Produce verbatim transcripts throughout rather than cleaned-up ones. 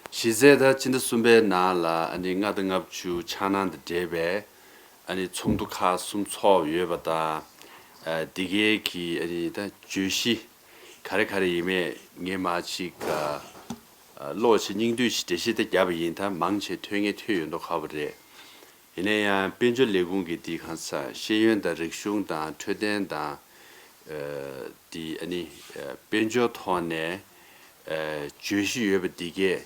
གཞི་རྩའི་ད་སྤྱི་ཟླ་གསུམ་པའི་ནང་ལ་ཨ་ནི་ལྔ་དང་ལྔ་བཅུ་འཆར་སྣང་དང་འབྲེལ་བའི་ཨ་ནི་ཚོགས་འདུ་ཁག་གསུམ་ཚོགས་ཡོད་པ་དང་། ཨ་འདི་གའི་གི་ཨ་ནི་ད་བརྗོད་གཞི་ག་རེ་ག་རེ་ཡིན་མེད་ངས་མར་ཅིག་ཨ་ཀློག་བྱས་སྙིང་བསྡུས་ཤིག་འགྲེལ་བཤད་ད་བརྒྱབ་པ་ཡིན། ད་མང་ཆེ་ཐོས་མཁན་ཐོས་ཡོད་མདོག་ཁ་པོ་རེད། ཡིན་ན་ཡང་དཔལ་འབྱོར་ལས་ཁུངས་ཀྱི་འདི་གང་ས་ཤེས་ཡོན་དང་རིག་གཞུང་དང་འཕྲོད་བསྟེན་དང་། ཨ་འདི་ཨ་ནི་ཨ་དཔལ་འབྱོར་ཐོག་ནས་ཨ་བརྗོད་གཞི་ཡོད་པ་འདི་གས་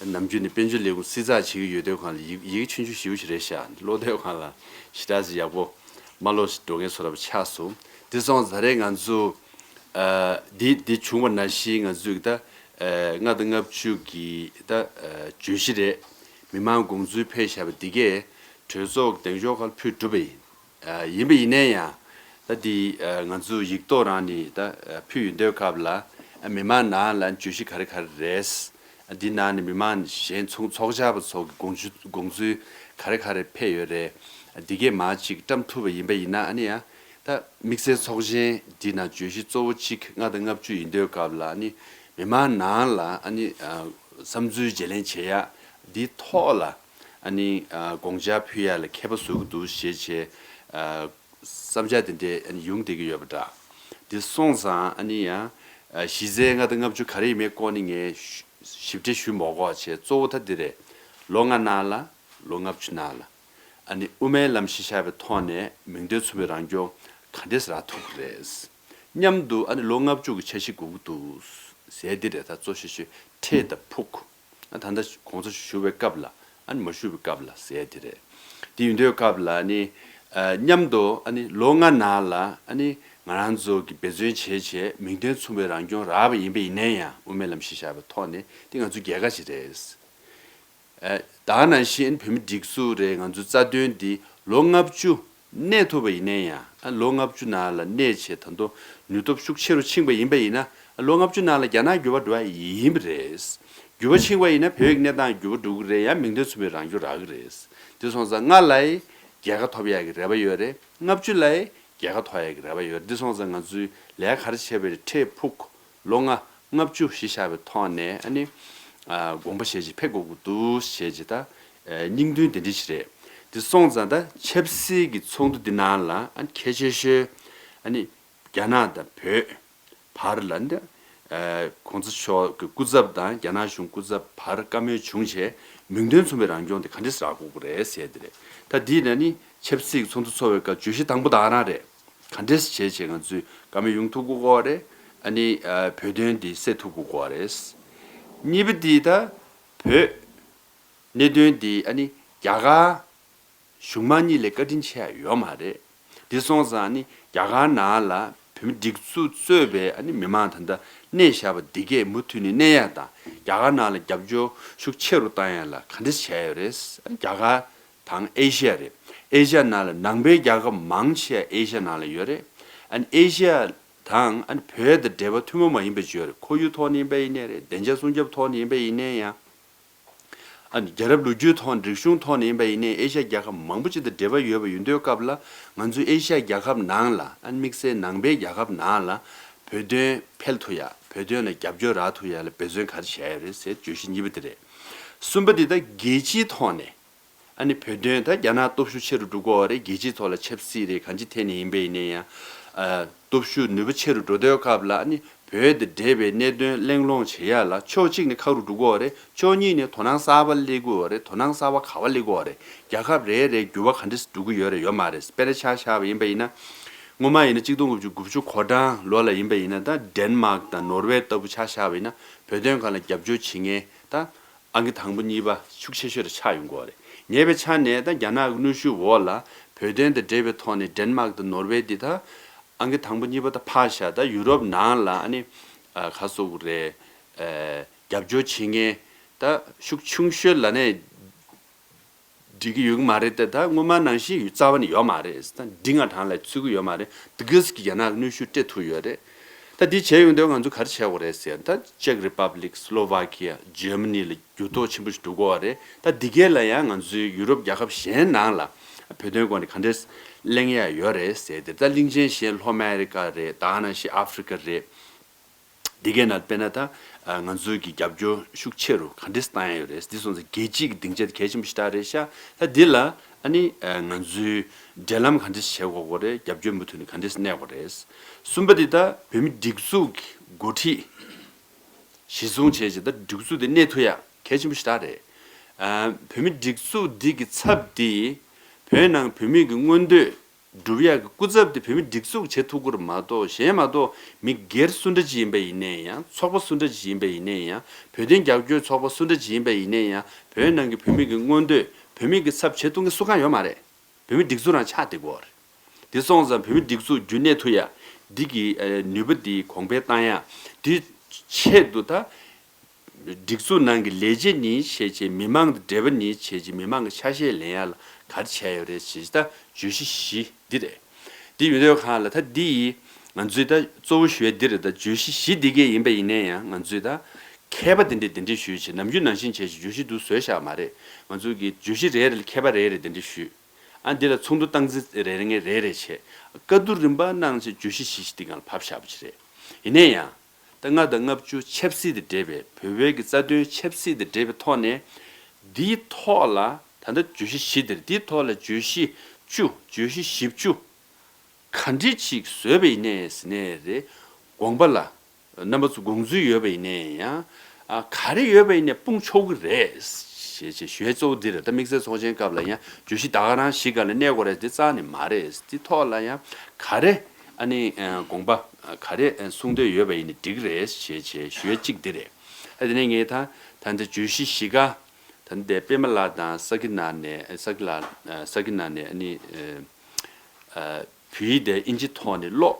ནམ་རྒྱུན་ནས་དཔལ་འབྱོར་ལས་ཁུངས་སྲིད་ཚགས་བྱེད་ཀྱི་ཡོད་དུས་སྒང་ལ་ཡི་ཡི་གེ་ཆུང་ཆུང་ཞེ་པོ་ཞིག་རེད་ཤག་ཀློག་དུས་སྒང་ལ་ཞེ་དྲག་ཅིག་ཡག་པོ་མ་ཀློག་ཞིག་འགྲོ་མཁན་བཟོ་འདྲ་པོ་ཆགས་སོང་། དེ་སོང་ཙང་ད་རེས་ང་ཚོ་ཨ་འདི་འདི་བྱུང་བ་ནང་བཞིན་ང་ཚོས་ད་ཨ་ལྔ་དང་ལྔ་བཅུ་གི་ད་ཨ་བརྗོད་གཞི་རེད། མི་མང་དགོངས་ཚུལ་ཕེབས་བཞག་པ་འདི་གས་གྲོས་ཚོགས་གདེང་འཇོག་ཁར་ཕུལ་གྲུབ་པ་ཡིན། ཨ་ཡིན་པ་ཡིན་ན་ཡང་ད་འདི་ཨ་ང་ཚོ་ཡིག་ཐོག་རང་ནས་ད་ཨ་ཕུལ་ཡོང་དུས་སྐབས་ལ་ཨ་མི་མང་ནང་ལ་བརྗོད་གཞི་ག་རེ་ག་རེ་རེད། ཨ་འདི་ནང་ནས་མི་མང་གཞན་ཚོགས་ཚོགས་བཅར་བ་ཚོ་གི་དགོངས་ཚུལ་དགོངས་ཚུལ་ག་རེ་ག་རེ་ཕེབས་ཡོད་རེད། ཨ་འདི་གས་མར་ཅིག་བཀྲམ་ཐུབ་པ་ཡིན་པ་ཡིན་ན་ཨ་ནི་ཡང་ད་དམིགས་བསལ་ཚོགས་ཆེན་འདི་ནང་བརྗོད་གཞི་གཙོ་བོ་གཅིག་ལྔ་དང་ལྔ་བཅུ་ཡིན་དུས་སྐབས་ལ་ཨ་ནི་མི་མང་ནང་ལ་ཨ་ནི་ཨ་བསམ་ཚུལ་བརྗེ་ལེན་བྱེད་ཡག་འདི་ཐོག་ལ་ཨ་ནི་ཨ་དགོངས་འཆར་ཕུལ་ཡག་ལ་མཁས་པ་བཟོ་གི་འདུག་ཞེས་བྱས་ཨ་བསམ་འཆར་དེ་འདྲ་ཨ་ནི་ཡོང་བསྡད་ཀྱི་ཡོད་པ་འདྲ། འདི་སོང་ཙང་ཨ་ནི་ཡང་ཨ་གཞི་རྩའི་ལྔ་དང་ལྔ་བཅུ་ག་རེ་ཡིན་མིན་སྐོར་ནི་ངས་ཞིབ་ཕྲ་ཞུ་མ་དགོས་པ་བྱས། གཙོ་བོ་ད་འདི་རེད། ལོ་ལྔ་ནང་ལ་ལོ་ལྔ་བཅུ་ནང་ལ་ཨ་ནི་དབུ་མའི་ལམ་གཞི་བཞག་པའི་ཐོག་ནས་མིང་དོན་མཚུངས་པའི་རང་སྐྱོང་ག་འདྲས་རག་ཐུབ་ཀྱི་རེད། མཉམ་དུ་ཨ་ནི་ལོ་ལྔ་བཅུ་གི་འཆར་གཞི་དགོས་ཀྱི་འདུག་ཟེར་འདི་རེད། ད་གཙོ་ཆེ་ཤོས་ཁྲིད་དང་ཕུགས། ཨ་ད་ལྟ་གོང་ས་མཆོག་བཞུགས་པའི་སྐབས་ལ་ཨ་ནི་མ་བཞུགས་པའི་སྐབས་ལ་ཟེར་དེ་རེད། དེ་ཡིན་དུས་སྐབས་ལ་ཨ་ནི་ཨ་མཉམ་དུ་ཨ་ནི་ལོ་ལྔ་ནང་ལ་ཨ་ནི་ང་རང་ཚོ་གི་འབད་བརྩོན་བྱས་བྱས་མིང་དོན་མཚུངས་པའི་རང་སྐྱོང་རག་པ་ཡིན་པ་ཡིན་ན་ཡང་དབུ་མའི་ལམ་གཞི་བཞག་པའི་ཐོག་ནས་དེ་ང་ཚོའི་རྒྱལ་ཁ་ཞིག་རེད། ཨ་ད་ནང་བཞིན་བོད་མི་སྒྲིག་འཛུགས་རེད། ང་ཚོའི་རྩ་དོན་འདི་ལོ་ལྔ་བཅུ་གནས་ཐུབ་པ་ཡིན་ན་ཡང་། ཨ་ལོ་ལྔ་བཅུ་ནང་ལ་གནས་བྱས་ད་དུང་ནུས་སྟོབས་ཤུགས་ཆེ་རུ་ཕྱིན་པ་ཡིན་པ་ཡིན་ན། ཨ་ལོ་ལྔ་བཅུ་ནང་ལ་རྒྱ་ནག་འགྱུར་བ་འགྲོ་ཡ་ཡིན་པ་རེད། འགྱུར་བ་ཕྱིན་པ་ཡིན་ན་བོད་ཀྱི་གནས་སྟངས་འགྱུར་བ་འགྲོ་གི་རེད། ཡང་མིང་དོན་མཚུངས་པའི་རང་སྐྱོང་རག་གི་རེད། དེ་སོང་ཙང་ལྔ་ལ་རྒྱལ་ཁ་ཐོབ་ཡ་གི་རེ་བ་ཡོད་རེད། ལྔ་བཅུ་ལ་རྒྱལ་ཁ་ཐོབ་ཡ་གི་རེ་བ་ཡོད་རེད། དེ་སོང་ཙང་ང་ཚོས་ལས་ཀ་ག་རེ་བྱས་པ་རེད། ཁྲིད་ཕུགས་ལོ་ལྔ་ལྔ་བཅུ་གཞི་བཞག་པའི་ཐོག་ནས་ཨ་ནི་ཨ་དགོངས་པ་བཞེས་བྱས་ཕེབས་དགོས་ཀྱི་འདུག་ཞེས་བྱས། ད་ཨ་སྙིང་དོན་དེ་འདྲ་ཞིག་རེད། དེ་སོང་ཙང་ད་ཆབ་སྲིད་ཀྱི་ཚོགས་འདུ་འདི་ནང་ལ་ཨ་ནི་གལ་ཆེ་ཤོས་ཨ་ནི་རྒྱ་ནག་དང་བོད་བར་ལ་འདི་ཨ་གོང་ས་མཆོག་གི་སྐུ་ཚབ་དང་རྒྱ་ནག་གཞུང་སྐུ་ཚབ་བར་བཀའ་མོལ་བྱུང་བྱས་མིང་དོན་མཚུངས་པའི་རང་སྐྱོང་དེ་ག་འདྲས་རག་དགོས་ཀྱི་རེད་ཟེར་དེ་རེད། ད་འདི་ལ་ནི་ཆབ་སྲིད་ཀྱི་ཚོགས་འདུ་ཚོགས་པའི་སྐབས་བརྗོད་གཞི་དང་པོ་དེ་ག་རང་རེད། ག་འདྲས་བྱས་བྱས་ང་ཚོས་བཀའ་མོལ་ཡོང་ཐུབ་དགོས་ཀྱི་རེད། ཨ་ནི་ཨ་བོད་དོན་འདི་སེལ་ཐུབ་དགོས་ཀྱི་རེད། གཉིས་པ་འདི་ད་བོད་གནད་དོན་འདི་ཨ་ནི་རྒྱ་གར་གཞུང་མང་གཉིས་ལས་བཀའ་དྲིན་ཆེ་ཡ་ཡོད་མ་རེད། འདི་སོང་ཙང་ཨ་ནི་རྒྱ་གར་ནང་ལ་བོད་མི་སྒྲིག་འཛུགས་གཙོས་པའི་ཨ་ནི་མི་མང་ད་ལྟ་གནས་བཞག་པ་འདི་གས་མུ་མཐུད་ནས་གནས་ཡ་དང་། རྒྱ་གར་ནང་ལ་རྒྱབ་སྐྱོར་ཤུགས་ཆེ་རུ་བཏང་ཡ་ལ་ག་འདྲས་བྱས་ཡོད་རེད། ཨ་ནི་རྒྱ་གར་དང་ཨེ་ཤི་ཡ་རེད། ཨེ་ཤི་ཡ་ནང་ལ་ནང་པའི་རྒྱལ་ཁབ་མང་ཆེ་ཨེ་ཤི་ཡ་ནང་ལ་ཡོད་རེད། ཨ་ནི་ཨེ་ཤི་ཡ་དང་ཨ་ནི་བོད་དང་འབྲེལ་བ་ཐུན་མོང་མ་ཡིན་པ་ཅིག་ཡོད་རེད། ཁོར་ཡུག་ཐོག་ནས་ཡིན་པ་ཡིན་ནའི་རེད། བདེ་འཇགས་སྲུང་སྐྱོབ་ཐོག་ནས་ཡིན་པ་ཡིན་ནའི་ཡང་། ཨ་ནི་རྒྱལ་རབས་ལོ་རྒྱུས་ཐོག་ནས་རིག་གཞུང་ཐོག་ནས་ཡིན་པ་ཡིན་ནའི་ཨེ་ཤི་ཡ་རྒྱལ་ཁབ་མང་པོ་ཅིག་དང་འབྲེལ་བ་ཡོད་པ་ཡིན་དུས་སྐབས་ལ། ང་ཚོས་ཨེ་ཤི་ཡ་རྒྱལ་ཁབ་ནང་ལ་ཨ་ནི་དམིགས་བསལ་ནང་པའི་རྒྱལ་ཁབ་ནང་ལ་བོད་དོན་འཕེལ་ཐུབ་ཡ། བོད་དོན་ལ་རྒྱབ་སྐྱོར་རག་ཐུབ་ཡ་ལ་འབད་བརྩོན་ག་རེ་བྱས་ཡོད་རེད་ཟེར་བརྗོད་གཞི་གཉིས་པ་དེ་རེད། གསུམ་པ་དེ་ད་རྒྱལ་སྤྱིའི་ཐོག་ནས། ཨ་ནི་བོད་དོན་ད་རྒྱ་ནག་སྟོབས་ཤུགས་ཆེ་རུ་འགྲོ་གི་ཡོད་རེད། རྒྱལ་སྤྱིའི་ཐོག་ལ་ཆབ་སྲིད་རེད། གང་ཅི་ཐད་ནས་ཡིན་པ་ཡིན་ནའི་ཡང་། ཨ་སྟོབས་ཤུགས་ནུས་པ་ཆེ་རུ་འགྲོ་དུས་སྐབས་ལ་ཨ་ནི་བོད་དང་འབྲེལ་བའི་གནད་དོན་གླེང་སློང་བྱེད་ཡ་ལ་ཕྱོགས་གཅིག་ནས་ཁག་རུ་འགྲོ་གི་ཡོད་རེད། ཕྱོགས་གཉིས་ནས་དོ་སྣང་གསར་པ་སླེབས་ཀྱི་ཡོད་རེད། དོ་སྣང་གསར་པ་ག་པར་སླེབས་ཀྱི་ཡོད་རེད། རྒྱལ་ཁབ་རེ་རེ་འགྱུར་བ་ག་འདྲས་འགྲོ་གི་ཡོད་རེད། ཡོད་མ་རེད། དཔེར་ན་ཆ་བཞག་པ་ཡིན་པ་ཡིན་ན། སྔོན་མ་ཡིན་ན་གཅིག་སྟོང་དགུ་བརྒྱ་དགུ་བཅུ་གོ་གྲངས་ལོ་ལ་ཡིན་པ་ཡིན་ན། ད་ཌེན་མཱག་དང་ནོར་ཝེ་ལྟ་བུ་ཆ་བཞག་པ་ཡིན་ན། བོད་དོན་སྒང་ལ་རྒྱབ་སྐྱོར་བྱེད་མཁན་ད་ཨང་ཀི་དང་པོ་གཉིས་པ་ཤུགས་ཆེ་ཤོས་རེ་ཆགས་ཡོང་གི་ཡོད་རེད། ཉེ་བའི་ཆ་ནས་ད་རྒྱ་ནག་གི་གནོན་ཤུགས་འོག་ལ་བོད་དོན་དང་འབྲེལ་བའི་ཐོག་ནས་ཌེན་མཱག་དང་ནོར་ཝེ་འདི་ད་ཨང་ཀི་དང་པོ་གཉིས་པ་ད་ཕར་བཞག་ད་ཡུ་རོབ་ནང་ལ་ཨ་ནི་ཨ་ག་རེ་ཟེར་དགོས་རེད། ཨ་རྒྱབ་སྐྱོར་བྱེད་མཁན་ད་ཤུགས་ཆུང་ཤོས་ལབ་ནས་འགྲིག་གི་ཡོད་ཀྱི་མ་རེད་དེ། ད་སྔོན་མ་ནང་བཞིན་རྩ་བ་ནས་ཡོད་མ་རེད། ད་འབྲིང་ང་གྲངས་ལ་ཚུད་ཀྱི་ཡོད་མ་རེད། དེ་ག་ཙམ་གྱི་རྒྱ་ནག་གི་གནོན་ཤུགས་སྤྲད་ཐུབ་ཡོད་རེད། ད་འདི་བྱས་ཡོང་དུས་ང་ཚོ་ག་རེ་བྱེད་དགོས་རེད་ཟེར་ན། ད་ཅེག་རི་པབ་ལིག་སི་ལོ་ཝ་ཀི་ཡ། ཇར་མ་ནི་ལ་འགྱུར་ལྡོག་ཆེན་པོ་ཞིག་འགྲོ་གི་ཡོད་རེད། ད་འདི་གས་ལ་ཡང་ང་ཚོའི་ཡུ་རོབ་རྒྱལ་ཁབ་གཞན་ནང་ལ་བོད་དོན་སྐོར་ནས་ག་འདྲས་གླེང་ཡ་ཡོད་རེད་ཟེར་དེ། ད་གླིང་ཆེན་གཞན་ལྷོ་ཨ་མེ་རི་ཀ་རེད། ད་ནང་བཞིན་ཨ་ཧྥི་རི་ཀ་རེད། འདི་གའི་ནང་དཔེར་ན་ད་ ང་ཚོའི་གི་རྒྱབ་སྐྱོར་ཤུགས་ཆེ་རུ་ག་འདྲས་བཏང་ཡ་ཡོད་རེད། འདི་སོང་ཙང་རྒྱལ་སྤྱིའི་གི་སྡིངས་ཆ་དེ་གལ་ཆེན་པོ་ཞེ་དྲག་རེད་ཤག་ད་འདི་ལ་ཨ་ནི་ང་ཚོའི་འབྲེལ་ལམ་ག་འདྲས་བྱེད་དགོས་རེད། རྒྱབ་སྐྱོར་མུ་མཐུད་ནས་ག་འདྲས་གནས་དགོས་རེད། གསུམ་པ་འདི་ད་བོད་མི་སྒྲིག་འཛུགས་ཀྱི་འགོ་ཁྲིད་གཞི་བཟུང་བྱས་རྗེས་ད་སྒྲིག་འཛུགས་དེ་གནས་ཐུབ་ཡ་གལ་ཆེན་པོ་ཞེ་དྲག་རེད། ཨ། བོད་མི་སྒྲིག་འཛུགས་འདི་གི་ཚབ་འདི་བོད་ནང་བོད་མི་གི་མངོན་འདོད་སྒྲུབ་ཡ་གི་སྐུ་ཚབ་དེ་བོད་མི་སྒྲིག་འཛུགས་བྱེད་ཐུབ་ཀྱི་རེད་མ་གཏོགས། གཞན་མ་གཏོགས་མི་སྒེར་སུ་འདྲ་ཅིག་ཡིན་པ་ཡིན་ནའི་ཡང་། ཚོགས་པ་སུ་འདྲ་ཅིག་ཡིན་པ་ཡིན་ནའི་ཡང་། བོད་དོན་རྒྱབ་སྐྱོར་ཚོགས་པ་སུ་འདྲ་ཅིག་ཡིན་པ་ཡིན་ནའི་ཡང་། བོད་ནང་གི་བོད་མི་གི་མངོན་འདོད་བོད་མི་གི་ཚབ་བྱེད་ཐུབ་མཁན་སུ་གང་ཡོད་མ་རེད། བོད་མི་སྒྲིག་འཛུགས་རང་ཆགས་བསྡད་ཀྱི་ཡོད་རེད། དེ་སོང་ཙང་བོད་མི་སྒྲིག་འཛུགས་རྒྱུན་གནས་ཐུབ་ཡ་འདི་གི་ནུས་པ་འདི་གོང་འཕེལ་བཏང་ཡ་འདི་ཆེད་དུ་ད། སྒྲིག་འཛུགས་ནང་གི་ལས་བྱེད་ནས་བྱས་རྗེས། མི་མང་དང་འབྲེལ་བ་ནས་བྱས་རྗེས། མི་མང་གི་ཆ་ཤས་ལེན་ཡ་ལ་ག་རེ་བྱས་ཡོད་རེད་ཞེས་ད་བརྗོད་གཞི་བཞི་འདི་རེད། འདི་ཡོད་དུས་སྒང་ལ་ད་འདི་ཡིས་ང་ཚོས་ད་གཙོ་བོ་ཞུ་ཡ་འདི་རེད། ད་བརྗོད་གཞི་བཞི་འདི་གས་ཡིན་པ་ཡིན་ནའི་ཡང་། ང་ཚོས་ད་མཁས་པ་དེ་འདྲས་དེ་འདྲས་ཞུས་བྱས། ནམ་རྒྱུན་ནང་བཞིན་བྱས་བྱས་བརྗོད་གཞི་འདུག་བཟོས་བཞག་མ་རེད། ང་ཚོ་གི་བརྗོད་གཞི་རེ་རེ་ལ་མཁས་པ་རེ་རེ་དེ་འདྲས་ཞུས། ཨ། འདི་ལ་ཚོགས་འདུ་སྟངས་འཛིན་རེ་རེ་ངས་རེ་རེ་བྱས། བཀའ་བསྡུར་རིམ་པ་གནང་བྱས་བརྗོད་གཞི་བཞི་ཞིག་འདི་སྒང་ལ་ཕབ་བཞག་པ་ཞིག་རེད། ཡིན་ནའི་ཡང་། ད་ལྔ་དང་ལྔ་བཅུ་ཆབ་སྲིད་དང་འབྲེལ་བའི། བོད་པའི་གི་རྩ་དོན་ཆབ་སྲིད་དང་འབྲེལ་བའི་ཐོག་ནས། འདིའི་ཐོག་ལ་ད་ལྟ་བརྗོད་གཞི་བཞི་དེ་རེད། འདིའི་ཐོག་ལ་བརྗོད་གཞི་བཅུ། བརྗོད་གཞི་བཞི་བཅུ་ག་འདྲ་ཅིག་བཟོས་པ་ཡིན་ནའི་ཟེར་ནའི་རེད། དགོངས་པ་ལ། རྣམ་པ་ཚོ་དགོངས་ཚུལ་ཡོད་པ་ཡིན་ནའི་ཡང་། ཨ། ག་རེ་ཡོད་པ་ཡིན་ནའི་སྤུངས་ཆོག་གི་རེད་ཞེས་ཞེས་ཞུ་ཡ་གཙོ་བོ་འདི་རེད། ད་དམིགས་བསལ་ཚོགས་ཆེན་སྐབས་ལ་ཡང་བརྗོད་གཞི་ད་ག་རང་བཞི་སྒང་ལ་གནས་དགོས་རེད་འདི་རྩ་ནས་མ་རེད། འདི་ཐོག་ལ་ཡང་ག་རེ་ཨ་ནི་དགོངས་པ་ག་རེ་གསུང་འདོད་ཡོད་པ་ཡིན་ནའི་འགྲིག་གི་རེད་ཞེས་ཞེས་ཞུ་ཡ་གཅིག་འདི་རེད། ཨ། དེ་ནས་ངས་ད་ད་འདི་བརྗོད་གཞི་བཞི་ཀ་ད་འདི་པད་མ་ལགས་དང་ས་ཀི་ནང་ནས། ས་ཀི་ལགས། ས་ཀི་ནང་ནས་ཨ་ནི་བོད་ཡིག་དེ་ཨིན་ཇི་ཐོག་ནས་ཀློག་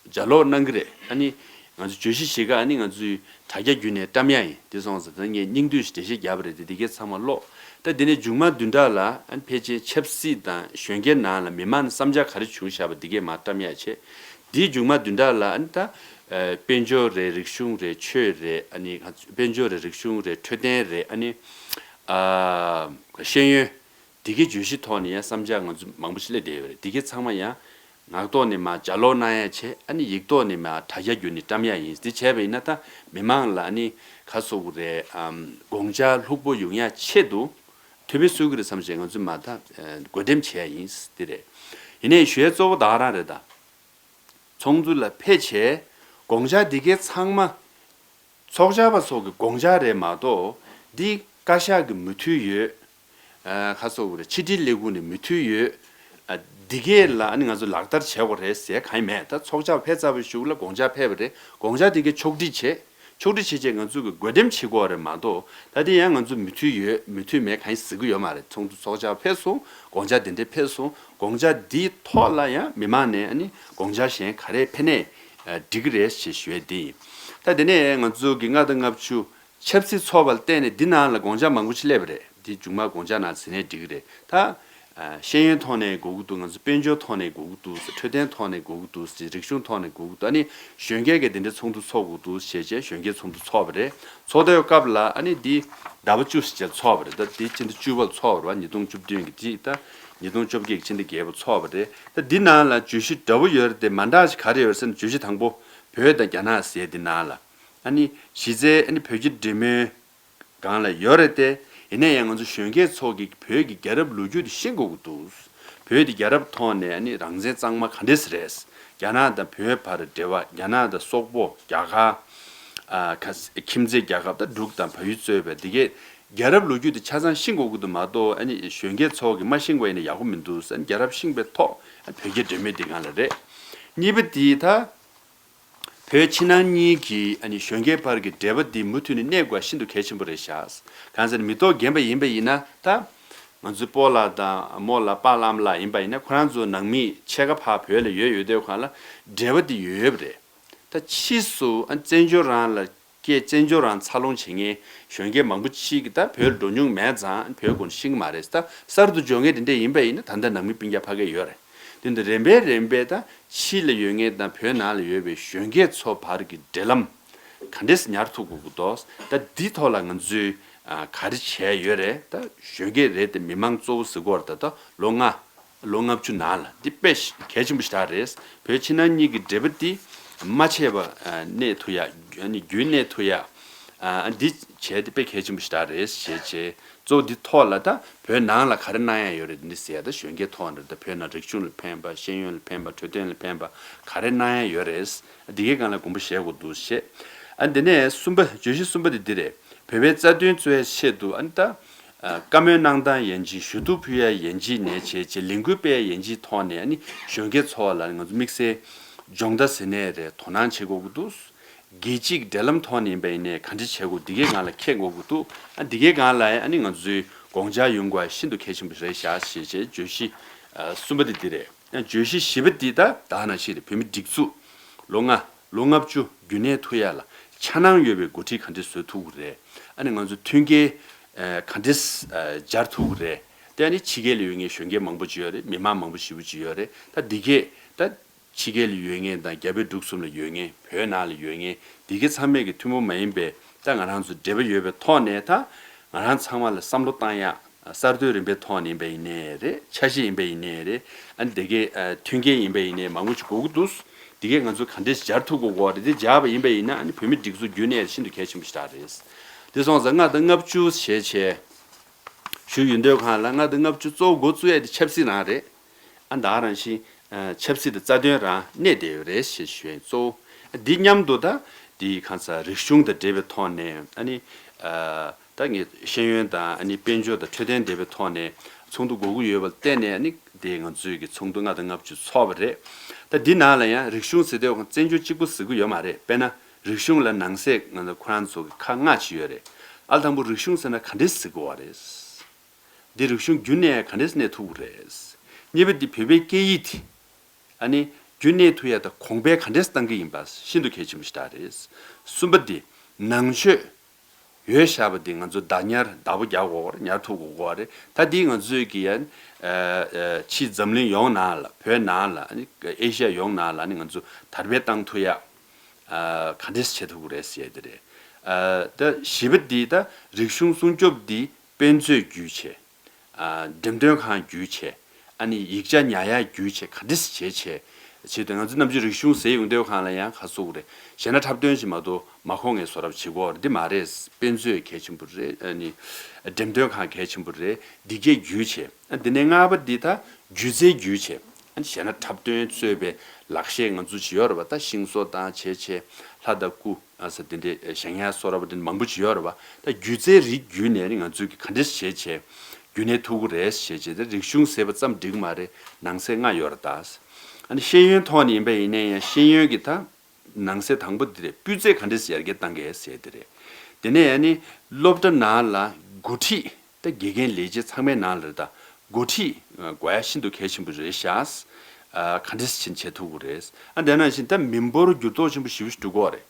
ལྗགས་ཀློག་གནང་གི་རེད། ཨ་ནི་ང་ཚོ་བརྗོད་གཞི་བཞི་ཀ་ཨ་ནི་ང་ཚོའི་དྲ་རྒྱ་བརྒྱུད་ནས་བཀྲམ་ཡ་ཡིན། དེ་སོང་ཙང་ད་ངས་སྙིང་བསྡུས་ཤིག་འགྲེལ་བཤད་བརྒྱབ་པ་རེད་དེ། འདི་གའི་ཚང་མ་ཀློག་ད་འདི་ནས་མཇུག་མ་བདུན་ཕྲག་ལ་ཨ་ནི་ཕལ་ཆེར་ཆབ་སྲིད་དང་གཞོན་སྐྱེས་ནང་ལ་མི་མང་ནས་བསམ་འཆར་ག་རེ་བྱུང་བཞག་པ་འདི་གའི་མར་བཀྲམ་ཡ་བྱེད། འདིའི་མཇུག་མ་བདུན་ཕྲག་ལ་ཨ་ནི་ད་དཔལ་འབྱོར་རེད། རིག་གཞུང་རེད། ཆོས་རེད། ཨ་ནི་དཔལ་འབྱོར་རེད། རིག་གཞུང་རེད། འཕྲོད་བསྟེན་རེད། ཨ་ནི་ཤེས་ཡོན། འདི་གའི་བརྗོད་གཞི་ཐོག་ནས་ཡང་བསམ་འཆར་ང་ཚོ་མང་པོ་ཞིག་སླེབས་བསྡད་ཡོད་རེད། འདི་གའི་ཚང་མ་ཡང་ངག་ཐོག་ནས་མར་ལྗགས་ཀློག་གནང་ཡ་བྱས། ཨ་ནི་ཡིག་ཐོག་ནས་མར་དྲ་རྒྱ་བརྒྱུད་ནས་བཀྲམ་ཡ་ཡིན། འདི་བྱས་པ་ཡིན་ན་ད་མི་མང་ལ་ཨ་ནི་ག་རེ་ཟེར་དགོས་རེད། ཨམ། དགོངས་འཆར་ལྷུག་པོ་ཡོང་ཡ་ཆེད་དུ་ཐུགས་ཕན་གསོས་ཀྱི་རེད་བསམ་བྱས་ང་ཚོས་མར་ད་བགོ་འགྲེམས་བྱས་ཡ་ཡིན། འདི་རེད། ཡིན་ནའི་ཞུ་ཡ་གཙོ་བོ་ད་ག་རང་རེད་ད། ཚོགས་འདུ་ལ་ཕེབས་བྱས་དགོངས་འཆར་འདི་གའི་ཚང་མ་ཚོགས་བཅར་བ་ཚོ་གི་དགོངས་འཆར་རེད་མ་གཏོགས། འདི་བཀའ་ཤག་གི་མོས་མཐུན་ཡོད། ཨ། ག་རེ་ཟེར་དགོས་རེད། ཕྱི་དྲིལ་ལས་ཁུངས་ནས་མོས་མཐུན་ཡོད། ཨ། འདི་གས་ལ་ཨ་ནི་ང་ཚོ་ལག་བསྟར་བྱེད་དགོས་རེད་ཟེར་གང་ཡང་མེད། ད་ཚོགས་བཅར་ཕེབས་ཚར་བའི་གཞུག་ལ་དགོངས་འཆར་ཕེབས་པ་རེད། དགོངས་འཆར་འདི་གའི་ཕྱོགས་སྒྲིག་བྱས། ཕྱོགས་སྒྲིག་བྱས་བྱས་ང་ཚོ་གི་བགོ་འགྲེམས་བྱེད་དགོས་རེད་མ་གཏོགས། ད་དེ་ཡང་ང་ཚོ་མོས་མཐུན་ཡོད། མོས་མཐུན་མེད་གང་ཡང་ཟེར་གྱི་ཡོད་མ་རེད། ཚོགས་འདུ་ཚོགས་བཅར་ཕེབས་སོང་། དགོངས་འཆར་འདི་འདྲས་ཕེབས་སོང་། དགོངས་འཆར་འདིའི་ཐོག་ལ་ཡང་མི་མང་ནས་ཨ་ནི་དགོངས་འཆར་གཞན་ག་རེ་ཕེབས་ནའི་འགྲིག་གི་རེད་ཞེས་ཞུ་ཡས་འདི་ཡིན། ད་དེ་ནས་ང་ཚོ་གི་ལྔ་དང་ལྔ་བཅུ་ཆབ་སྲིད་ཚོགས་པ་ལ་བརྟེན་ནས་འདི་ནང་ལ་དགོངས་འཆར་མང་པོ་ཞིག་སླེབས་པ་རེད། འདི་མཇུག་མ་དགོངས་འཆར་ནང་ཟིན་ནའི་འགྲིག་གི་རེད། ད་ཤེས་ཡོན་ཐོག་ནས་དགོས་ཀྱི་འདུག་ང་ཚོ་དཔལ་འབྱོར་ཐོག་ནས་དགོས་ཀྱི་འདུག་འཕྲོད་བསྟེན་ཐོག་ནས་དགོས་ཀྱི་འདུག་རིག་གཞུང་ཐོག་ནས་དགོས་ཀྱི་འདུག་ཨ་ནི་གཞོན་སྐྱེས་ཀྱི་འདི་འདྲའི་ཚོགས་འདུ་ཚོགས་དགོས་འདུག་བྱས་བྱས་གཞོན་སྐྱེས་ཚོགས་འདུ་ཚོགས་པ་རེད། ཚོགས་དུས་སྐབས་ལ་ཨ་ནི་འདི་ཟླ་བ་བཅུ་ཞིག་བྱས་ཚོགས་པ་རེད། ད་འདི་ཕྱི་ཟླ་བཅུ་པ་ལ་ཚོགས་པ་རེད་བ། ཉིས་སྟོང་བཅུ་བདུན་གྱི་འདི་ད་ཉིས་སྟོང་བཅོ་བརྒྱད་ཀྱི་ཕྱི་ཟླ་བརྒྱད་པ་ཚོགས་པ་རེད། ད་འདི་ནང་ལ་བརྗོད་གཞི་འདྲ་པོ་ཡོད་རེད་དེ། མ་འདྲ་ཞིག་ག་རེ་ཡོད་རེད་ཟེར་ན། བརྗོད་གཞི་དང་པོ་བོད་དང་རྒྱ་ནག་ཟེར་འདི་ནང་ལ། ཨ་ནི་གཞི་རྩའི་ཨ་ནི་བོད་རྒྱ་འབྲེལ་མོལ་སྒང་ལ་ཡོད་རེད་དེ། ཡིན་ན་ཡང་ང་ཚོ་གཞོན་སྐྱེས་ཚོ་གིས་བོད་ཀྱི་རྒྱལ་རབས་ལོ་རྒྱུས་དེ་ཤེས་དགོས་ཀྱི་འདུག་བོད་དེ་རྒྱལ་རབས་ཐོག་ནས་ཨ་ནི་རང་བཙན་གཙང་མ་ག་འདྲས་རེད། རྒྱ་ནག་དང་བོད་བར་འབྲེལ་བ། རྒྱ་ནག་དང་སོག་པོ། རྒྱ་གར། ཨ། ཁ་ས་ཁྱིམ་མཚེས་རྒྱལ་ཁབ་ད་འབྲུག་དང་བལ་ཡུལ་གཙོས་པའི་འདི་གའི་རྒྱལ་རབས་ལོ་རྒྱུས་དེ་ཆ་ཚང་ཤེས་དགོས་ཀྱི་འདུག་མ་གཏོགས། ཨ་ནི་གཞོན་སྐྱེས་ཚོ་གིས་མ་ཤེས་པ་ཡིན་ན་ཡག་པོ་མི་འདུག་ཨ་ནི་རྒྱལ་རབས་ཤེས་པའི་ཐོག་ཨ་བོད་རྒྱ་འབྲེལ་མོལ་འདི་སྒང་ལ་རེད། གཉིས་པ་དེ་ད་བོད་ཕྱི་ནང་གཉིས་ཀྱི་ཨ་ནི་གཞོན་སྐྱེས་བར་གྱི་འབྲེལ་བ་འདི་མུ་མཐུད་ནས་གནས་དགོས་ཤིན་ཏུ་གལ་ཆེན་པོ་རེད་ཤག་གང་ཟེར་ན་མི་ཐོག་རྒན་པ་ཡིན་པ་ཡིན་ན། ད་ང་ཚོའི་སྤོ་ལགས་དང་རྨོ་ལགས། པཱ་ལགས་ཨ་མ་ལགས་ཡིན་པ་ཡིན་ན། ཁོ་རང་ཚོ་ནང་མི་ཕྱེད་ཀ་ཕར་བོད་ལ་ཡོད་ཡོད་དུས་སྒང་ལ་འབྲེལ་བ་འདི་ཡོད་ཡོད་པ་རེད། ད་ཕྱིས་སུ་ཨ་བཙན་བྱོལ་རང་ལ་སྐྱེས། བཙན་བྱོལ་རང་འཚར་ལོངས་བྱེད་མཁན་གཞོན་སྐྱེས་མང་པོ་ཅིག་གིས་ད་བོད་ལ་འགྲོ་མྱོང་མེད་ཙང་བོད་སྐོར་ཤེས་ཀྱི་མ་རེད། ད་གསར་དུ་འབྱོར་མཁན་དེ་འདྲས་ཡིན་པ་ཡིན་ན་ད་ལྟ་ནང་མི་སྤུན་ཀྱག་ཕ་གིར་ཡོད་རེད། དེ་འདི་རིམ་པས་རིམ་པས་ད་ཕྱི་ལ་ཡོད་མཁན་དང་བོད་ནང་ལ་ཡོད་པའི་གཞོན་སྐྱེས་ཚོ་བར་གྱི་འབྲེལ་ལམ་ག་འདྲས་ཉར་ཐུབ་དགོས་ཀྱི་འདུག་ད་འདི་ཐོག་ལ་ང་ཚོས་ཨ་ག་རེ་བྱས་ཡོད་རེད། ད་གཞོན་སྐྱེས་རེད་དེ། མི་མང་གཙོ་བོ་ཟེར་དགོས་རེད། ད་ལྟ་ལོ་ལྔ། ལོ་ལྔ་བཅུ་ནང་ལ་འདི་དཔེ་གལ་ཆེན་པོ་ཞིག་རེད། བོད་ཕྱི་ནང་གཉིས་ཀྱི་འབྲེལ་བ་འདི་མ་ཆད་པ་གནས་ཐུབ་ཡ། ཨ་ནི་རྒྱུན་གནས་ཐུབ་ཡ། ཨ་འདི་བྱས་ཏེ་དཔེ་གལ་ཆེན་པོ་ཞེ་དྲག་རེད་ཞེས་བྱས། གཙོ་བོ་འདི་ཐོག་ལ་ད་བོད་ནང་ལ་ག་རེ་གནང་ཡ་ཡོད་རེད། འདི་ཟེར་ཡ་ད་གཞོན་སྐྱེས་ཐོག་ནས་ད་བོད་ནང་རིག་གཞུང་ལ་ཕན་པ། ཤེས་ཡོན་ལ་ཕན་པ། འཕྲོད་བསྟེན་ལ་ཕན་པ་ག་རེ་གནང་ཡ་ཡོད་རེད། འདི་གའི་སྒང་ལ་དགོངས་པ་བཞེས་དགོས་འདུག་ཞེས། ཨ་འདི་ནས་གསུམ་པ། བརྗོད་གཞི་གསུམ་པ་དེ་འདི་རེད། བོད་པའི་རྩ་དོན་རྩོད་ཡ་ཆེད་དུ་ཨ་ནི་ད། ཨ་བཀའ་མོལ་གནང་སྟངས་ཡན་ཆད། ཞུ་གཏུག་ཕུལ་ཡ་ཡན་ཆད་ནས་བྱས་བྱས། ལས་འགུལ་སྤེལ་ཡ་ཡན་ཆད་ཐོག་ནས་ཨ་ནི་གཞོན་སྐྱེས་ཚོ་ལ་ང་ཚོ་དམིགས་བསལ་སྦྱོང་བརྡར་ཟེར་ནའི་རེད། དོ་སྣང་བྱེད་དགོས་ཀྱི་འདུག་རྒྱལ་སྤྱིའི་འབྲེལ་ལམ་ཐོག་ནས་ཡིན་པ་ཡིན་ནའི་ག་འདྲ་བྱེད་དགོས། འདི་གའི་སྒང་ལ་མཁྱེན་དགོས་ཀྱི་འདུག་ཨ་འདི་གའི་སྒང་ལ་ཨ་ནི་ང་ཚོའི་དགོངས་འཆར་ཡོང་དགོས་ཤིན་ཏུ་གལ་ཆེན་པོ་རེད་ཤག་ཞེས་བྱས། བརྗོད་གཞི་ཨ་གསུམ་པ་དེ་འདི་རེད། ཨ་བརྗོད་གཞི་བཞི་པ་འདི་ད་ད་ནང་བཞིན་རེད། བོད་མི་སྒྲིག་འཛུགས་ལོ་ལྔ་ལོ་ལྔ་བཅུ་རྒྱུན་གནས་ཐུབ་ཡ་ལ་འཆར་སྣང་ཡོད་པའི་འགོ་ཁྲིད་ག་འདྲས་བཟོ་ཐུབ་ཀྱི་རེད། ཨ་ནི་ང་ཚོ་མཐུན་རྐྱེན་ཨ་ག་འདྲས་ཨ་སྦྱར་ཐུབ་ཀྱི་རེད། དེ་ཨ་ནི་ཕྱི་རྒྱལ་ལ་ཡོད་མཁན་གཞོན་སྐྱེས་མང་པོ་ཅིག་ཡོད་རེད། མི་མང་མང་པོ་ཞེ་པོ་ཅིག་ཡོད་རེད། ད་འདི་གས་ད་ཕྱི་རྒྱལ་ལ་ཡོད་མཁན་དང་རྒྱ་བལ་འབྲུག་གསུམ་ལ་ཡོད་མཁན། བོད་ནང་ལ་ཡོད་མཁན། འདི་གས་ཚང་མས་ཀྱི་ཐུན་མོང་མ་ཡིན་པའི་ད་ང་རང་ཚོ་འབྲེལ་བ་ཡོད་པའི་ཐོག་ནས། ད་ང་རང་ཚང་མ་ལ་བསམ་བློ་བཏང་ཡག་གསར་གཏོད་རིམ་པའི་ཐོག་ནས་ཡིན་པ་ཡིན་ནའི་རེད། འཆར་གཞི་ཡིན་པ་ཡིན་ནའི་རེད། ཨ་ནི་དེ་གའི་ཨ་མཐུན་རྐྱེན་ཡིན་པ་ཡིན་ནའི་མང་པོ་ཅིག་དགོས་ཀྱི་འདུག་འདི་གས་ང་ཚོ་ག་འདྲས་སྦྱར་ཐུབ་དགོས་ཀྱི་རེད། འདི་སྦྱར་བ་ཡིན་པ་ཡིན་ན་ཨ་ནི་བོད་མི་སྒྲིག་འཛུགས་རྒྱུན་གནས་ཤིན་ཏུ་གལ་ཆེན་པོ་ཞིག་རེད། འདི་སོང་ཙང་ལྔ་དང་ལྔ་བཅུ་ཞེས་བྱས་ཞུ་ཡོང་དུས་སྒང་ལ། ལྔ་དང་ལྔ་བཅུ་གཙོ་བོ་འགོ་བཙུགས་ཡ་དེ་ཆབ་སྲིད་རང་རེད། ཨ་ད་ག་རང་བཞིན་ཨ་ཆབ་སྲིད་དང་རྩ་དོན་རང་གནས་བསྡད་ཡོད་རེད་ཞེས་ཞུ་ཡ་ཡིན། གཙོ་བོ་འདི་མཉམ་དུ་ད་འདི་གང་ཟག་རིག་གཞུང་དང་འབྲེལ་བའི་ཐོག་ནས། ཨ་ནི་ཨ་ད་ངས་ཤེས་ཡོན་དང་ཨ་ནི་དཔལ་འབྱོར་དང་འཕྲོད་བསྟེན་འབྲེལ་བའི་ཐོག་ནས་ཚོགས་འདུ་དགོས་ཀྱི་ཡོད་པ་ལ་བརྟེན་ནས། ཨ་ནི་དེ་ང་ཚོའི་གི་ཚོགས་འདུ་ལྔ་དང་ལྔ་བཅུ་ཚོགས་པ་རེད། ད་འདི་ནང་ལ་ཡང་རིག་གཞུང་ཟེར་དུས་བཙན་བྱོལ་གཅིག་པུ་ཟེར་གྱི་ཡོད་མ་རེད། དཔེར་ན་རིག་གཞུང་ལ་ནང་གསེས་ང་ཚོ་ཁོ་རང་ཚོ་གི་ཁག་ལྔ་ཅིག་ཡོད་རེད། ཨ་དང་པོ་རིག་གཞུང་ཟེར་ན་ག་འདྲས་ཟེར་དགོས་བ་རེད། འདི་རིག་གཞུང་རྒྱུན་གནས་ག་འདྲས་གནས་ཐུབ་ཀྱི་རེད། གཉིས་པ་འདི་བོད་པའི་སྐད་ཡིག་དེ་ཨ་ནི་རྒྱུན་གནས་ཐུབ་ཡ་དང་གོང་འཕེལ་ག་འདྲས་གཏང་གི་ཡིན་པ་ཤིན་ཏུ་གལ་ཆེན་པོ་ཞིག་རེད། གསུམ་པ་འདི་ནང་ཆོས་ཡོད་བཞག་པ་འདི་ང་ཚོ་བདག་ཉར་བདག་པོ་རྒྱག་དགོས་པ་རེད། ཉར་ཐུབ་དགོས་པ་རེད། ད་འདི་ང་ཚོས་ཀྱི་ཡང་ཨ་ཨ་ཕྱི་འཛམ་གླིང་ཡོངས་ནང་ལ། བོད་ནང་ལ། ཨ་ནི་ཨེ་ཤ་ཡ་ཡོངས་ནང་ལ་ཨ་ནི་ང་ཚོ་དར་སྤེལ་གཏང་ཐུབ་ཡ་ཨ་ག་འདྲས་བྱེད་ཐུབ་ཀྱི་རེད་ཟེར་ཡ་དེ་རེད། ཨ་ད་བཞི་པ་འདི་ད་རིག་གཞུང་སྲུང་སྐྱོབ་འདི་དཔེ་མཛོད་བརྒྱུད་བྱས། ཨ་འགྲེམས་སྟོན་ཁང་བརྒྱུད་བྱས། ཨ་ནི་ཡིག་ཆ་ཉར་ཡག་བརྒྱུད་བྱས། ག་འདྲས་བྱས་བྱས་བྱས་ཏེ། ང་ཚོ་ནམ་རྒྱུན་རིག་གཞུང་ཟེར་ཡོང་དུས་སྒང་ལ་ཡང་ཁ་གསོ་གི་རེད། གཞས་སྣ་འཁྲབ་སྟོན་ཞིག་མ་གཏོགས་མ་གོ་མཁན་བཟོ་འདྲ་བྱེད་དགོས་རེད། འདི་མ་རེད། དཔེ་མཛོད་གལ་ཆེན་པོ་རེད། ཨ་ནི་འགྲེམས་སྟོན་ཁང་གལ་ཆེན་པོ་རེད། འདི་གས་བརྒྱུད་བྱས། ཨ་འདི་ནས་ལྔ་པ་འདི་ད་སྒྱུ་རྩལ་བརྒྱུད་བྱས། ཨ་ནི་གཞས་སྣ་འཁྲབ་སྟོན་གཙོས་པའི་ལག་ཤེས་ང་ཚོ་ཅིག་ཡོད་རེད་པ། ད་ཤིང་བཟོ་དང་བྱས་བྱས་ལྷ་དང་སྐུ། ཨ་ས་དེ་འདྲའི་ཞང་ཡང་སོ་ར་བ་དེ་འདྲ་མང་པོ་ཅིག་ཡོད་རེད་བ། ད་སྒྱུ་རྩལ་རིགས་བརྒྱུད་ནས་ནི་ང་ཚོས་ཀྱི་ག་འདྲས་བྱས་བྱས་རྒྱུན་གནས་ཐུབ་ཀྱི་རེད་ཞེས་བྱས་ཏེ། རིག་གཞུང་ཟེར་བ་ཙམ་འགྲིག་གི་མ་རེད། ནང་གསེས་ལྔ་ཡོད་རེད་ད། ཨ་ནི་ཤེས་ཡོན་ཐོག་ནས་ཡིན་པ་ཡིན་ནའི་ཡང་ཤེས་ཡོན་གྱི་ད་ནང་གསེས་དང་པོ་འདི་རེད། སྤུས་ཚད་ག་འདྲས་ཡར་རྒྱས་གཏང་གི་ཟེར་དེ་རེད། དེ་ནས་ཨ་ནི་སློབ་གྲྭ་ནང་ལ་འགོ་ཁྲིད། ད་དགེ་རྒན་ལས་བྱེད་ཚང་མའི་ནང་ལ་རེད། ད་འགོ་ཁྲིད་དགོས་ཡ་ཤིན་ཏུ་གལ་ཆེན་པོ་རེད་ཤག་ཨ་ག་འདྲས་ཕྱིན་བྱེད་ཐུབ་ཀྱི་རེད། ཨ་དེ་ནང་བཞིན་ད་མི་འབོར་འགྱུར་ལྡོག་ཆེན་པོ་ཞེ་པོ་ཞིག་འགྲོ་གི་ཡོད་རེད།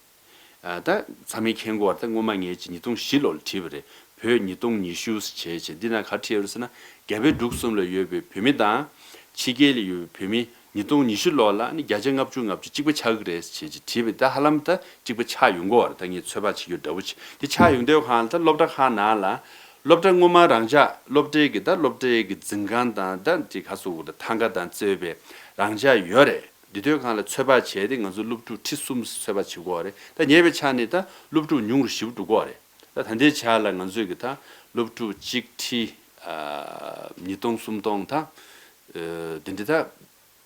ཨ་ད་ཚང་མས་མཁྱེན་གྱི་ཡོད་རེད། ད་སྔོན་མ་ངས་ཅིག་ཉིས་སྟོང་བཞི་ལོ་ལ་བྲིས་པ་རེད། བོད་ཉིས་སྟོང་ཉི་ཤུ་བྱས་བྱས། འདི་ན་ག་རེ་བྲིས་ཡོད་རེད་ཟེར་ན། རྒྱ་བལ་འབྲུག་གསུམ་ལ་ཡོད་པའི་བོད་མི་དང་ཕྱི་རྒྱལ་ལ་ཡོད་པའི་བོད་མི་ཉིས་སྟོང་ཉི་ཤུ་ལོ་ལ་ནི་བརྒྱ་ཆ་ལྔ་བཅུ་ང་བཅུ་གཅིག་པ་ཆགས་ཀྱི་རེད་ཅེས་ཅིག་བྲིས་པས། ད་ཧ་ལམ་ད་གཅིག་པ་ཆགས་ཡོང་གི་ཡོད་རེད། ད་ངས་ཚོད་དཔག་བྱེད་རྒྱུ་འདྲ་བོ་ཅིག་འདི་ཆགས་ཡོང་དུས་སྒང་ལ། ད་སློབ་གྲྭ་ཁག་ནང་ལ་སློབ་གྲྭ་སྔོན་མ་རང་འཇགས། སློབ་གྲྭའི་གི་ད་སློབ་གྲྭའི་གི་འཛིན་ཁང་དང་། ད་འདི་ག་སོ་གི་ད་ཐང་ག་དང་གཙོས་པའི་རང་འཇགས་ཡོད་རེད། འདི་དུས་སྒང་ལ་ཚོད་དཔག་བྱས་ཏེ་ང་ཚོ་སློབ་ཕྲུག་ཁྲི་གསུམ་ཚོད་དཔག་བྱེད་དགོས་རེད། ད་ཉེ་བའི་ཆར་ནས་ད་སློབ་ཕྲུག་ཉུང་རུ་ཞེ་པོ་འགྲོ་གི་ཡོད་རེད། ད་ད་ལྟའི་ཆར་ལ་ང་ཚོས་གི་ད་སློབ་ཕྲུག་གཅིག་ཁྲི་ཨ་ཉིས་སྟོང་སུམ་སྟོང་ད་ཨ་འདི་འདྲ་ད་